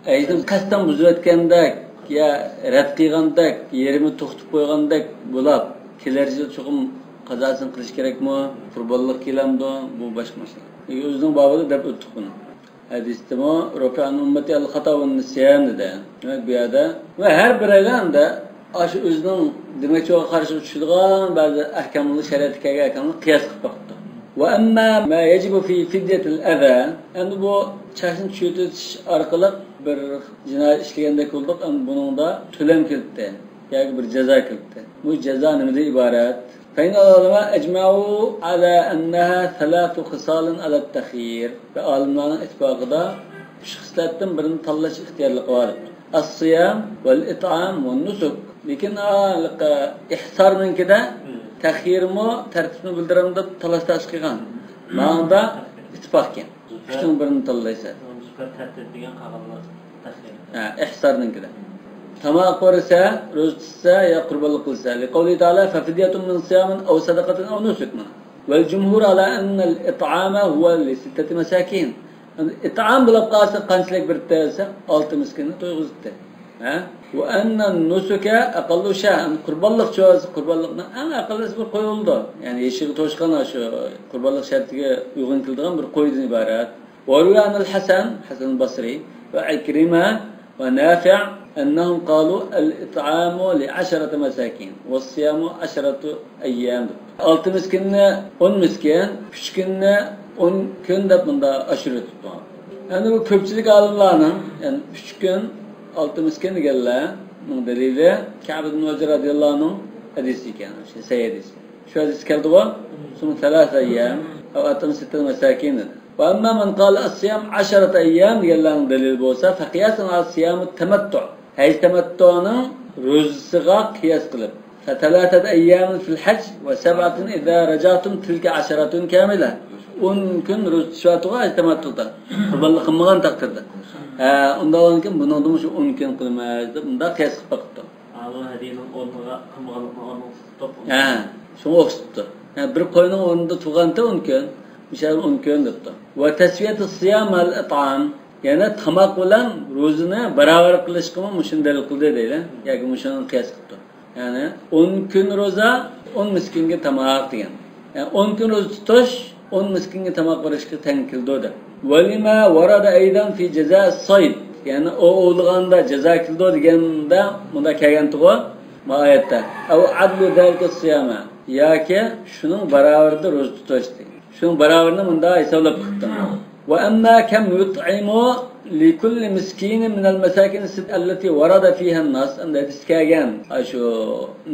ھەيزنى قەستەن بۇزۇۋەتكەندەك يا رەت قىلغاندەك، يېرىمى توختىتىپ قويغاندەك بولاپ، كېلەر يىل چوقۇم قازاسىنى قىلىش كېرەكمۇ؟ قۇربانلىق كېلەمدۇ؟ بۇ باشقا مەسىلە. ئۆزىنىڭ بابىدا دەپ ئۆتتۇق بۇنى. ھەدىستىمۇ رۇفىئە ئەن ئۇممەتى ئەل خاتا ۋەن نىسيان دېدى. دېمەك، بۇ يەردە ۋە ھەر بىرەيلەن ئاشۇ ئۆزىنىڭ دېمەكچى بولغان قارىشىغا چۈشىدىغان بەزى ئەھكاملارنى، شەرىئەتتە كەلگەن ئەھكاملارنى قىياس قىلىپ باقىپتۇ. وأما ما يجب في فدية الأذى، ئەمدى بۇ چاچنى چۈشۈرتۈش ئارقىلىق بىر جىنايەت ئىشلىگەندەك بولدۇق، ئەمدى بۇنىڭدا تۆلەم كىرىپتۇ ياكى بىر جازا كىرىپتۇ. بۇ جازا نېمىدىن ئىبارەت؟ فإن العلماء أجمعوا على أنها ثلاث خصال على التخيير. ئالىملارنىڭ ئىتتىپاقىدا ئۈچ خىسلەتتىن بىرىنى تاللاش ئىختىيارلىقى بار. الصيام والإطعام والنسك. لېكىن، ئا، ئىھسارنىڭكىدە تەخيىرمۇ تەرتىپنى بىلدۈرەم دەپ تالاش-تارتىش قىلغان. ماڭىدا ئىتتىپاق ئىكەن. ئۈچنىڭ بىرىنى تاللايسەن. ھە، ئىھسارنىڭكىدە. تاماق قورۇسا، روزا تۇتسا يا قۇربانلىق قىلسا. لقوله تعالى: ففدية من صيام أو صدقة أو نسك. والجمهور على أن الإطعام هو لستة مساكين. ئىتئام بولۇپ قالسا قانچىلىك بېرىپتۇ دېسە، ئالتە مىسكىننى تويغۇزۇپتۇ. ھە؟ وأن النسك أقل شاة. قۇربانلىق چوز، قۇربانلىقنىڭ ئەڭ ئەقەللىسى بىر قوي بولىدۇ. يەنى يېشىغا توشقان شۇ قۇربانلىق شەرتىگە ئۇيغۇن كېلىدىغان بىر قويدىن ئىبارەت. وروي عن الحسن، حسن البصري، وعكرمة، ونافع أنهم قالوا: الإطعام لعشرة مساكين، والصيام عشرة أيام. ئالتە مىسكىننى ئون مىسكىن، ئۈچ كۈننى ئون كۈن دەپ مۇنداق ئاشۇرۇۋېتىپتۇ. يەنى بۇ كۆپچىلىك ئالىملارنىڭ، يەنى ئۈچ كۈن، ئالتە مىسكىن دېگەنلەرنىڭ دەلىلى كەئب ئىبن ئۇجرە رەزىياللاھۇ ئەنھۇنىڭ ھەدىسى ئىكەن، شۇ سەھىھ ھەدىس. شۇ ھەدىس كەلدىغۇ، ثم ثلاثة أيام أو أطعم ستة مساكين دېدى. وأما من قال الصيام عشرة أيام دېگەنلەرنىڭ دەلىلى بولسا، فقياسا على صيام التمتع، ھەج تەمەتتۇنىڭ روزىسىغا قىياس قىلىپ، فثلاثة أيام في الحج وسبعة إذا رجعتم تلك عشرة كاملة. ئون كۈن روزا تۇتۇشۇۋاتىدىغۇ ھەج تەمەتتۇدا، قۇربانلىق قىلمىغان تەقدىردە. ھە، ئۇنداق بولغاندىكىن بۇنىڭدىمۇ شۇ ئون كۈن قىلىمىز دەپ مۇنداق قىياس قىلىپ باقىپتۇ. ھە، شۇڭا ئوخشىتىپتۇ. ھە، بىر قوينىڭ ئورنىدا تۇرغانتى ئون كۈن، مۇشۇ يەردە ئون كۈن دەپتۇ. وتسوية الصيام مع الإطعام، يەنى تاماق بىلەن روزىنى باراۋەر قىلىشقىمۇ مۇشۇنى دەلىل قىلدى دەيدۇ. ياكى مۇشۇنى قىياس قىلىپتۇ. يەنى ئون كۈن روزا، ئون مىسكىنگە تاماق دېگەن. يەنى ئون كۈن روزا تۇتۇش، ئون مىسكىنگە تاماق بېرىشكە تەڭ كېلىدۇ دەپ. ولما ورد أيضا في جزاء الصيد، يەنى ئوۋ ئوۋلىغاندا جازا كېلىدۇ دېگەندە مۇنداق كەلگەنتىغۇ، ما ئايەتتە. أو عدل ذلك الصيام، ياكى شۇنىڭ باراۋىرىدا روزا تۇتۇش دېگەن. شۇنىڭ باراۋىرىنى مۇنداق ھېسابلاپ قىپتۇ. وأما كم يطعم لكل مسكين من المساكين الستة التي ورد فيها النص، ئەمدى ھەدىستە كەلگەن، ئاشۇ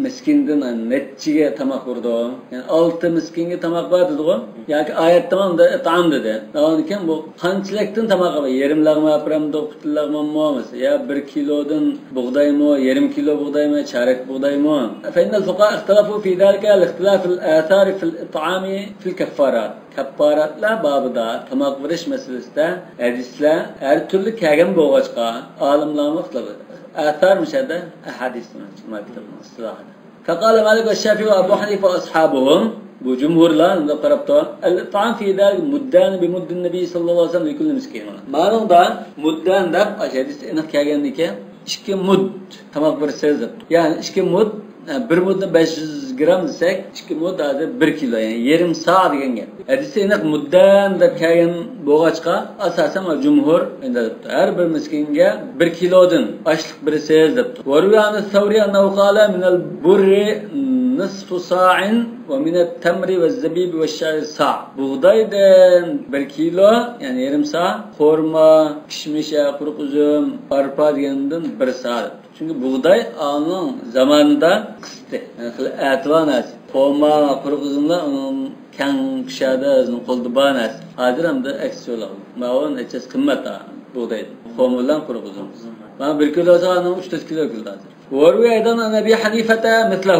مىسكىندىن نەچچىگە تاماق بېرىدۇ؟ يەنى ئالتە مىسكىنگە تاماق بەر دېدىغۇ؟ ياكى ئايەتتە مۇنداق ئىتئام دېدى. ئاندىن كېيىن بۇ قانچىلىكتىن تاماق بەر؟ يېرىم لەغمە بېرەمدۇ، پۈتۈن لەغمەمۇ بولمىسا؟ يا بىر كىلودىن بۇغدايمۇ، يېرىم كىلو بۇغدايمۇ، چارەك بۇغدايمۇ؟ فإن الفقهاء اختلفوا في ذلك لاختلاف الآثار في الإطعام في الكفارات. كەپپارەتلەر بابىدا تاماق بېرىش مەسىلىسىدە ھەدىسلەر ھەر تۈرلۈك كەلگەن بولغاچقا، ئالىملارمۇ ئىختىلاپ. ئەسار مۇشۇ يەردە ئەھادىس دېمەكچى، ماۋۇ كىتابنىڭ ئىستىلاھىدا. فقال مالك والشافعي وأبو حنيفة وأصحابهم، بۇ جۇمھۇرلار بۇنداق قاراپتۇ. الإطعام في ذلك مدان بمد النبي صلى الله عليه وسلم لكل مسكين. مانىڭدا مۇددان دەپ ئاشۇ ھەدىستە ئېنىق كەلگەندىكىن، ئىككى مۇد تاماق بېرىسىز دەپ. يەنى ئىككى مۇد، ھە، بىر مۇددا بەش يۈز گرام دېسەك، ئىككى مۇد ھازىر بىر كىلو، يەنى يېرىم سا دېگەن گەپ. ھەدىستە ئېنىق مۇددان دەپ كەلگەن بولغاچقا، ئاساسەن جۇمھۇر ئەندە دەپتۇ. ھەر بىر مىسكىنگە بىر كىلودىن ئاشلىق بېرىسىز دەپتۇ. وروي عن الثوري أنه قال من البر نصف صاع ومن التمر والزبيب والشعير صاع. بۇغدايدىن بىر كىلو، يەنى يېرىم سا، خورما، كىشمىش، قۇرۇق ئۈزۈم، ئارپا دېگەندىن بىر سا دەپتۇ. چۈنكى بۇغداي ئۇنىڭ زامانىدا قىستى. يەنى خېلى ئەتىۋار نەرسە. خورما، قۇرۇق ئۈزۈملەر ئۇنىڭ كەڭ كۇشادە، ئۆزىنىڭ قولىدا بار نەرسە. ھازىر ئەمدى ئەكسىچە بولغان. ماۋۇ نەچچىسى قىممەت ھا، بۇغداي. خورما بىلەن قۇرۇق ئۈزۈم. مانا بىر كىلو دېسە، ئۇنىڭ ئۈچ تۆت كىلو كېلىدۇ ھازىر. وروي أيضا عن أبي حنيفة مثله.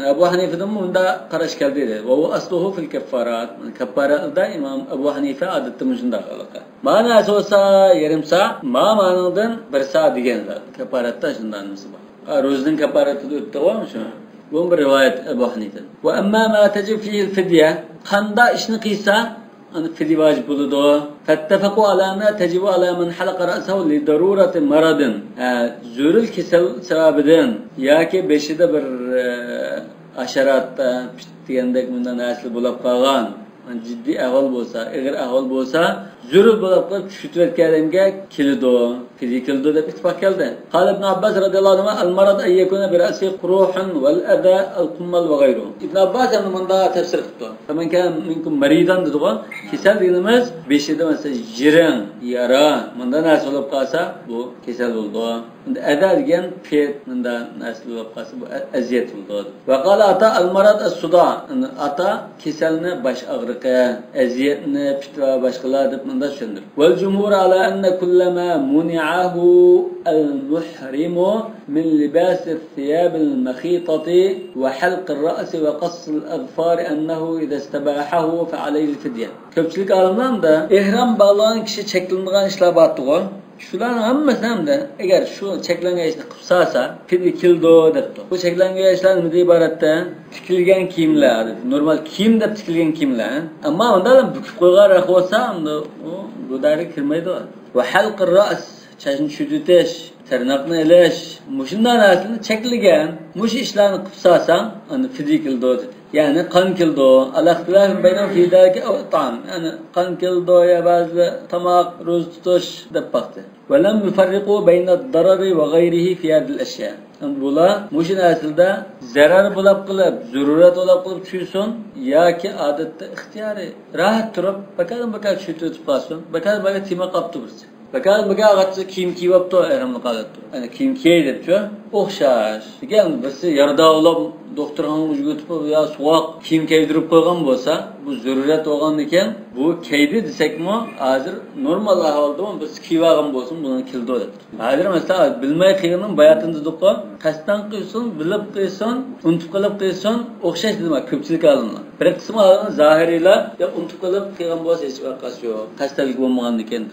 ئەبۇ ھەنىفىدىنمۇ مۇنداق قاراش كەلدى دېدى. وهو أصله في الكفارات. كەپپارەتلەردە ئىمام ئەبۇ ھەنىفە ئادەتتە مۇشۇنداق قىلغان. مانىسى بولسا يېرىم سا، ما مانىڭدىن بىر سا دېگەن زات. كەپپارەتتە شۇنداق نېمىسى بار. ھا، روزىنىڭ كەپپارىتىدە ئۆتتىغۇ شۇ. بۇ بىر رىۋايەت ئەبۇ ھەنىفە. وأما ما تجب فيه الفدية، قانداق ئىشنى قىلسا ئاندىن فىديە ۋاجىپ بولىدۇ. فاتفقوا على أنها تجب على من حلق رأسه لضرورة مرض. ھە، زۆرۈر كېسەل سەۋەبىدىن ياكى بېشىدا بىر، ئە، ھاشارات، ئە، پىت دېگەندەك مۇنداق نەرسىلەر بولۇپ قالغان، جىددىي ئەھۋال بولسا، ئېغىر ئەھۋال بولسا، زۆرۈر بولۇپ قېلىپ چۈشۈتۈۋەتكەن ئادەمگە كېلىدۇ، فىديە كېلىدۇ دەپ ئىتتىپاق كەلدى. قال ابن عباس رضي الله عنهما: المرض أن يكون برأسه قرح والأذى القمل وغيره. ئىبن ئابباس ھەم مۇنداق تەپسىر قىپتۇ. فمن كان منكم مريضا دېدىغۇ. كېسەل دېگىنىمىز بېشىدا مەسىلەن يىرىڭ، يارا، مۇنداق نەرسە بولۇپ قالسا، بۇ كېسەل بولىدۇ. ئەندى ئەزا دېگەن پېت، مۇنداق نەرسە بولۇپ قالسا، بۇ ئە-، ئەزىيەت بولىدۇ. وقال عطاء: المرض الصداع. ئەندى ئاتا كېسەلنى باش ئاغرىقى، ئەزىيەتنى، پىت ۋە باشقىلار دەپ مۇنداق چۈشەندۈردى. والجمهور على أن كل ما منعه المحرم من لباس الثياب المخيطة وحلق الرأس وقص الأظفار أنه إذا استباحه فعليه الفدية. كۆپچىلىك ئالىملار ئېھرام باغلىغان كىشى چەكلىنىدىغان ئىشلار بارتىغۇ. شۇلارنىڭ ھەممىسىنى ھەمدە ئەگەر شۇ چەكلەنگەن ئىشنى قىلىپ سالسا، پىديە كېلىدۇ دەپتۇ. بۇ چەكلەنگەن ئىشلار نېمىدىن ئىبارەتتە؟ تىكىلگەن كىيىملەر، نورمال كىيىم دەپ تىكىلگەن كىيىملەر. ئەمما ئۇنداق بۈكۈپ قويغانراق بولسا، ئۇندا ئۇ بۇ دائىرىگە كىرمەيدۇ. ۋە ھەلقى راس، چاچنى چۈشۈرتۈش، تىرناقنى ئېلىش، مۇشۇنداق نەرسىلەرنى چەكلىگەن. مۇشۇ ئىشلارنى قىلىپ سالساڭ، ئاندىن پىديە كېلىدۇ دېدى. يەنى قان كېلىدۇ. على اختلاف بينهم في ذلك أو الطعام. يەنى قان كېلىدۇ يا بەزىلەر تاماق، روزا تۇتۇش دەپ باقتى. ولم يفرقوا بين الضرر وغيره في هذه الأشياء. بۇلار مۇشۇ نەرسىلەردە زەرەر بولاپ قېلىپ، زۆرۈرەت بولاپ قېلىپ چۈشسۇن ياكى ئادەتتە ئىختىيارىي راھەت تۇرۇپ، بىكاردىن بىكار چۈشۈپ ئۆتۈپ قالسۇن، بىكاردىن بىكار تېما قاپتۇ بىرسى. بىكار بىكار ئاغاچچە كىيىم كىيىۋاپتۇ، ئەھراملىق ھالەتتە. يەنى كىيىم كىيەي دەپچۇ، ئوخشاش. لېكىن بىرسى يارىدار بولاپ، دوختۇرخانىغا ئۆزگەرتىپ يا سوغۇق كىيىم كىيدۈرۈپ قويغان بولسا، بۇ زۆرۈرەت بولغاندىكىن، بۇ كىيدى دېسەكمۇ، ھازىر نورمال ئەھۋالدىمۇ بىرسى كىيىۋالغان بولسۇن، بۇنىڭ كېلىدۇ دەپتۇ. ھازىر مەسىلەن، بىلمەي قىلغىنىم باياتىن دېدۇققۇ، قەستەن قىلسۇن، بىلىپ قىلسۇن، ئۇنتۇپ قېلىپ قىلسۇن، ئوخشاش دېدىم كۆپچىلىك ئالىملار. بىر قىسىم ئالىملار زاھىرىيلار، يا ئۇنتۇپ قېلىپ قىلغان بولسا ھېچ ۋەقەسى يوق، قەستەنلىك بولمىغاندىكىن.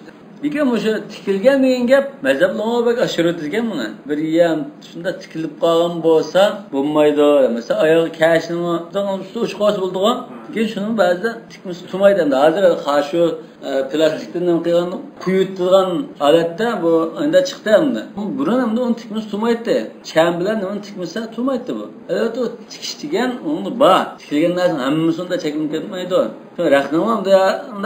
لېكىن مۇشۇ تىكىلگەن دېگەن گەپ مەزھەپلەرمۇ بەك ئاشۇرۇۋېتىدىكەن بۇنى. بىر يەم شۇنداق تىكىلىپ قالغان بولسا بولمايدۇ. مەسىلەن، ئاياغ كەشنىمۇ ئۇستى ئوچۇق قالسا بولىدىغۇ. لېكىن شۇنىڭ بەزىدە تىكمىسى تۇمايدۇ ئەمدى. ھازىر خاشۇ، ئە، پىلاستىكتىن نېمە قىلغان، قۇيۇۋېتىدىغان ھالەتتە بۇ ئەمدى چىقتى ئەمدى. بۇ بۇرۇن ئەمدى ئۇنى تىكمىسى تۇمايتتى. چەم بىلەن نېمىنى تىكمىسە تۇمايتتى بۇ. ئەلۋەتتە، ئۇ تىكىش دېگەن ئۇنىڭدا بار. تىكىلگەن نەرسىنىڭ ھەممىسىنى چەكلىنىپ كەتمەيدۇ. شۇ رەختنىڭ ئەمدى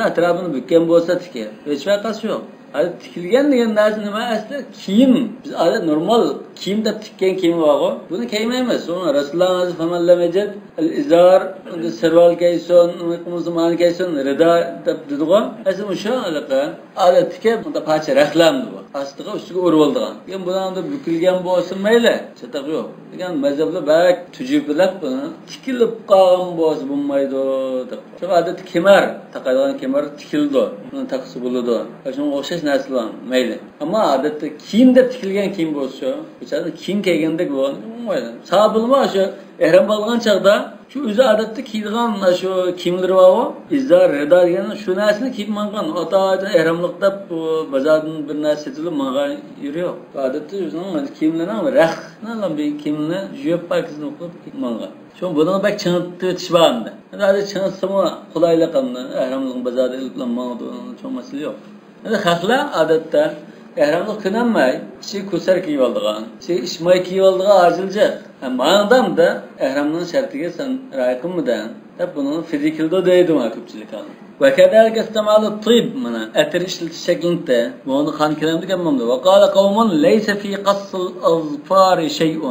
ئەتراپىنى بۈككەن بولسا تىكى. ھېچ ۋەقەسى يوق. ھازىر تىكىلگەن دېگەن نەرسە نېمە ئەسلى؟ كىيىم. بىز ئادەت نورمال كىيىم دەپ تىككەن كىيىم بارغۇ. بۇنى كىيمەيمىز. شۇڭا رەسۇلۇللا فمن لم يجد الإزار، سەرۋال كىيسۇن، مانا كىيسۇن، رىدا دەپ دېدىغۇ. ئەسلى مۇشۇ ھېلىقى ئادەتتىكى بۇنداق پارچە رەختلەر بۇ. ئاستىغا ئۈستىگە ئۆرۈۋالىدىغان. لېكىن بۇنىڭدا بۈكۈلگەن بولسا مەيلى. چاتاق يوق. لېكىن مەزھەپلەر بەك تۈجۈپىلەپ بۇنى تىكىلىپ قالغان بولسا بولمايدۇ دەپ. شۇ ئادەتتە كېمەر، تاقايدىغان كېمەر تىكىلىدۇ. بۇنى تاقىسا بولىدۇ. شۇنىڭغا ئوخشاش نەرسىلەر مەيلى. ئەمما ئادەتتە كىيىم دەپ تىكىلگەن كىيىم بولسا، بۇ چاغدا كىيىم كىيگەندەك بولغان بولمايدۇ. ساۋاب بولما شۇ ئېھرام باغلىغان چاغدا شۇ ئۆزى ئادەتتە كىيىدىغان شۇ كىيىملىرى بارغۇ، ئىزار، رىدا دېگەن شۇ نەرسىنى كىيىپ ماڭغان. ئاتا ئېھراملىق دەپ بۇ بازاردىن بىر نەرسە سېتىلىپ ماڭغان يېرى يوق. ئادەتتە ئۆزىنىڭ كىيىملىرىنىڭ رەختىنى بىر كىيىمنى يۇيۇپ پاكىزنى قىلىپ كىيىپ ماڭغان. شۇڭا بۇنىڭ بەك چىڭىتىۋېتىش بار ئەمدى. ھازىر چىڭىتسىمۇ قولايلىق ئەمدى. ئەھراملىقنى بازاردا ئېلىپلا ماڭىدۇ، چوڭ مەسىلە يوق. ئەمدى خەقلەر ئادەتتە ئېھراملىق كۈنەممەي، ئىچىگە كوسەر كىيىۋالىدىغان، ئىچىگە ئىشماي كىيىۋالىدىغان ئاجىلجىق. ھە، ماڭدامدا ئېھرامنىڭ شەرتىگە سەن رىئايە قىلمىدىڭ دەپ بۇنىڭغا فىدىيە كېلىدۇ دەيدۇ مانا كۆپچىلىك ئالىم. وكذلك استعمال الطيب، مانا ئەتىر ئىشلىتىش چەكلىنىدۇ. بۇنى قان كېلەمدۇ گەپ بولمىدۇ. وقال قوم ليس في قص الأظفار شيء.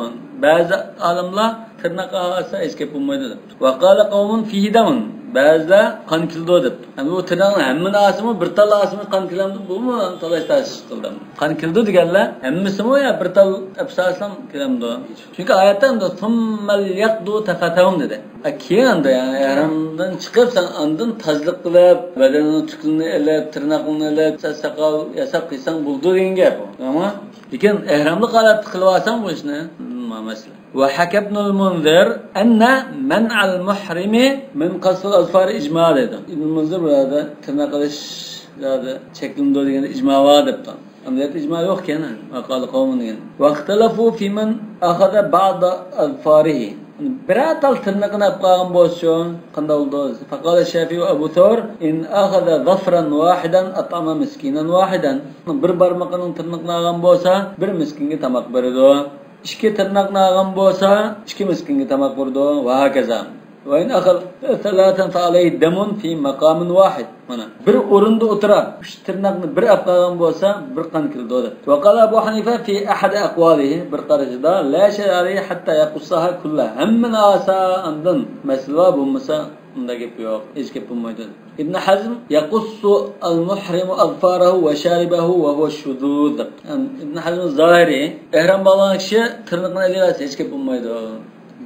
بەزى ئالىملار تىرناق ئالسا ھېچ گەپ بولمايدۇ دەپتۇ. وقال قوم فيه دم. بەزىلەر قان كېلىدۇ دەپتۇ. ئەمدى بۇ تىرناقنى ھەممىنى ئالسىمۇ، بىر تال ئالسىمۇ قان كېلەمدۇ؟ بۇمۇ تالاش تارتىش قىلدى. قان كېلىدۇ دېگەنلەر ھەممىسىمۇ يا بىر تال ئەپسالسام كېلەمدۇ؟ چۈنكى ئايەتتە ئەمدى ثم ليقضوا تفثهم دېدى. ئە، كېيىن ئەمدى، يەنى ئېھرامدىن چىقىپ سەن ئاندىن تازىلىق قىلىپ، بەدەننىڭ تۈكلىرىنى ئېلىپ، تىرناقلىرىنى ئېلىپ، سەن ساقال ياساپ قىلساڭ بولىدۇ دېگەن گەپ ئۇ. ئەمما لېكىن ئېھراملىق ھالەتتە قىلىۋالساڭ بۇ ئىشنى، مەسىلە. وحكى ابن المنذر أن منع المحرم من قص الأظفار إجماع دەيدۇ. ئىبن مۇنزىر بۇ يەردە تىرناق ئېلىش يەردە چەكلىنىدۇ دېگەندە ئىجما بار دەپتۇ. ئەمەلىيەتتە ئىجما يوق ئىكەن، وقال قوم دېگەن. واختلفوا في من أخذ بعض أظفاره. بىرەر تال تىرنىقىنى ئەپ قالغان بولسىچۇ، قانداق بولىدۇ؟ فقال الشافعي وأبو ثور: إن أخذ ظفرا واحدا أطعم مسكينا واحدا. بىر بارمىقىنىڭ تىرنىقىنى ئالغان بولسا، بىر مىسكىنگە تاماق بېرىدۇ. ئىككى تىرناقنى ئالغان بولسا، ئىككى مىسكىنگە تاماق بېرىدۇ، ۋە ھاكازا. وإن أخذ ثلاثا فعليه دم في مقام واحد. مانا، بىر ئورۇندا ئولتۇرۇپ، ئۈچ تىرناقنى بىر ئەپ قالغان بولسا، بىر قان كېلىدۇ، دەپ. وقال أبو حنيفة في أحد أقواله، بىر قارىشىدا، لا شيء عليه حتى يقصها كلها. ھەممىنى ئالسا، ئاندىن مەسىلە بار، بولمىسا، ئۇنداق گەپ يوق، ھېچ گەپ بولمايدۇ. ابن حزم: يقص المحرم أظفاره وشاربه وهو شذوذ. يەنى ئىبن ھەزم زاھىرى، ئېھرام باغلىغان كىشى تىرنىقىنى ئېلىۋەتسە ھېچ گەپ بولمايدۇ.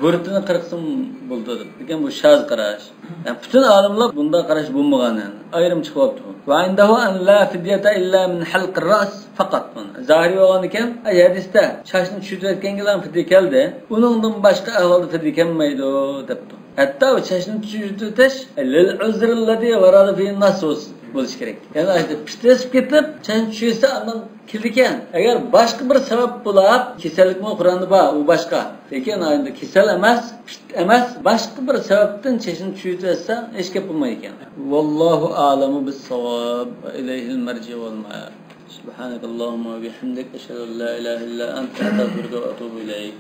بۇرۇتىنى قىرقسىمۇ بولىدۇ دەپ. لېكىن بۇ شاز قاراش. يەنى پۈتۈن ئالىملار بۇنداق قاراش بولمىغان، يەنى ئايرىم چىقىۋاپتۇ. وعنده أن لا فدية إلا من حلق الرأس فقط. زاھىرى بولغاندىكىن، ئەي ھەدىستە چاچنى چۈشۈرتۈۋەتكەنگىلا فىديە كەلدى، ئۇنىڭدىن باشقا ئەھۋالدا فىديە كەلمەيدۇ دەپتۇ. ھەتتا ئۇ چاچنى چۈشۈرتۈۋېتىش للعذر الذي ورد فيه النص بولۇشى كېرەك. يەنى ئاشۇ پىتلىشىپ كېتىپ، چاچنى چۈشۈرسە ئاندىن كېلىدىكەن. ئەگەر باشقا بىر سەۋەب بولاپ، كېسەللىكمۇ قۇرئاندا بار، ئۇ باشقا. لېكىن ئەمدى كېسەل ئەمەس، پىت ئەمەس، باشقا بىر سەۋەبتىن چېچىنى چۈشۈرتۈۋەتسە، ھېچ گەپ بولمايدىكەن. والله أعلم بالصواب وإليه المرجع والمآب. سبحانك اللهم وبحمدك، أشهد أن لا إله إلا أنت، أستغفرك وأتوب إليك.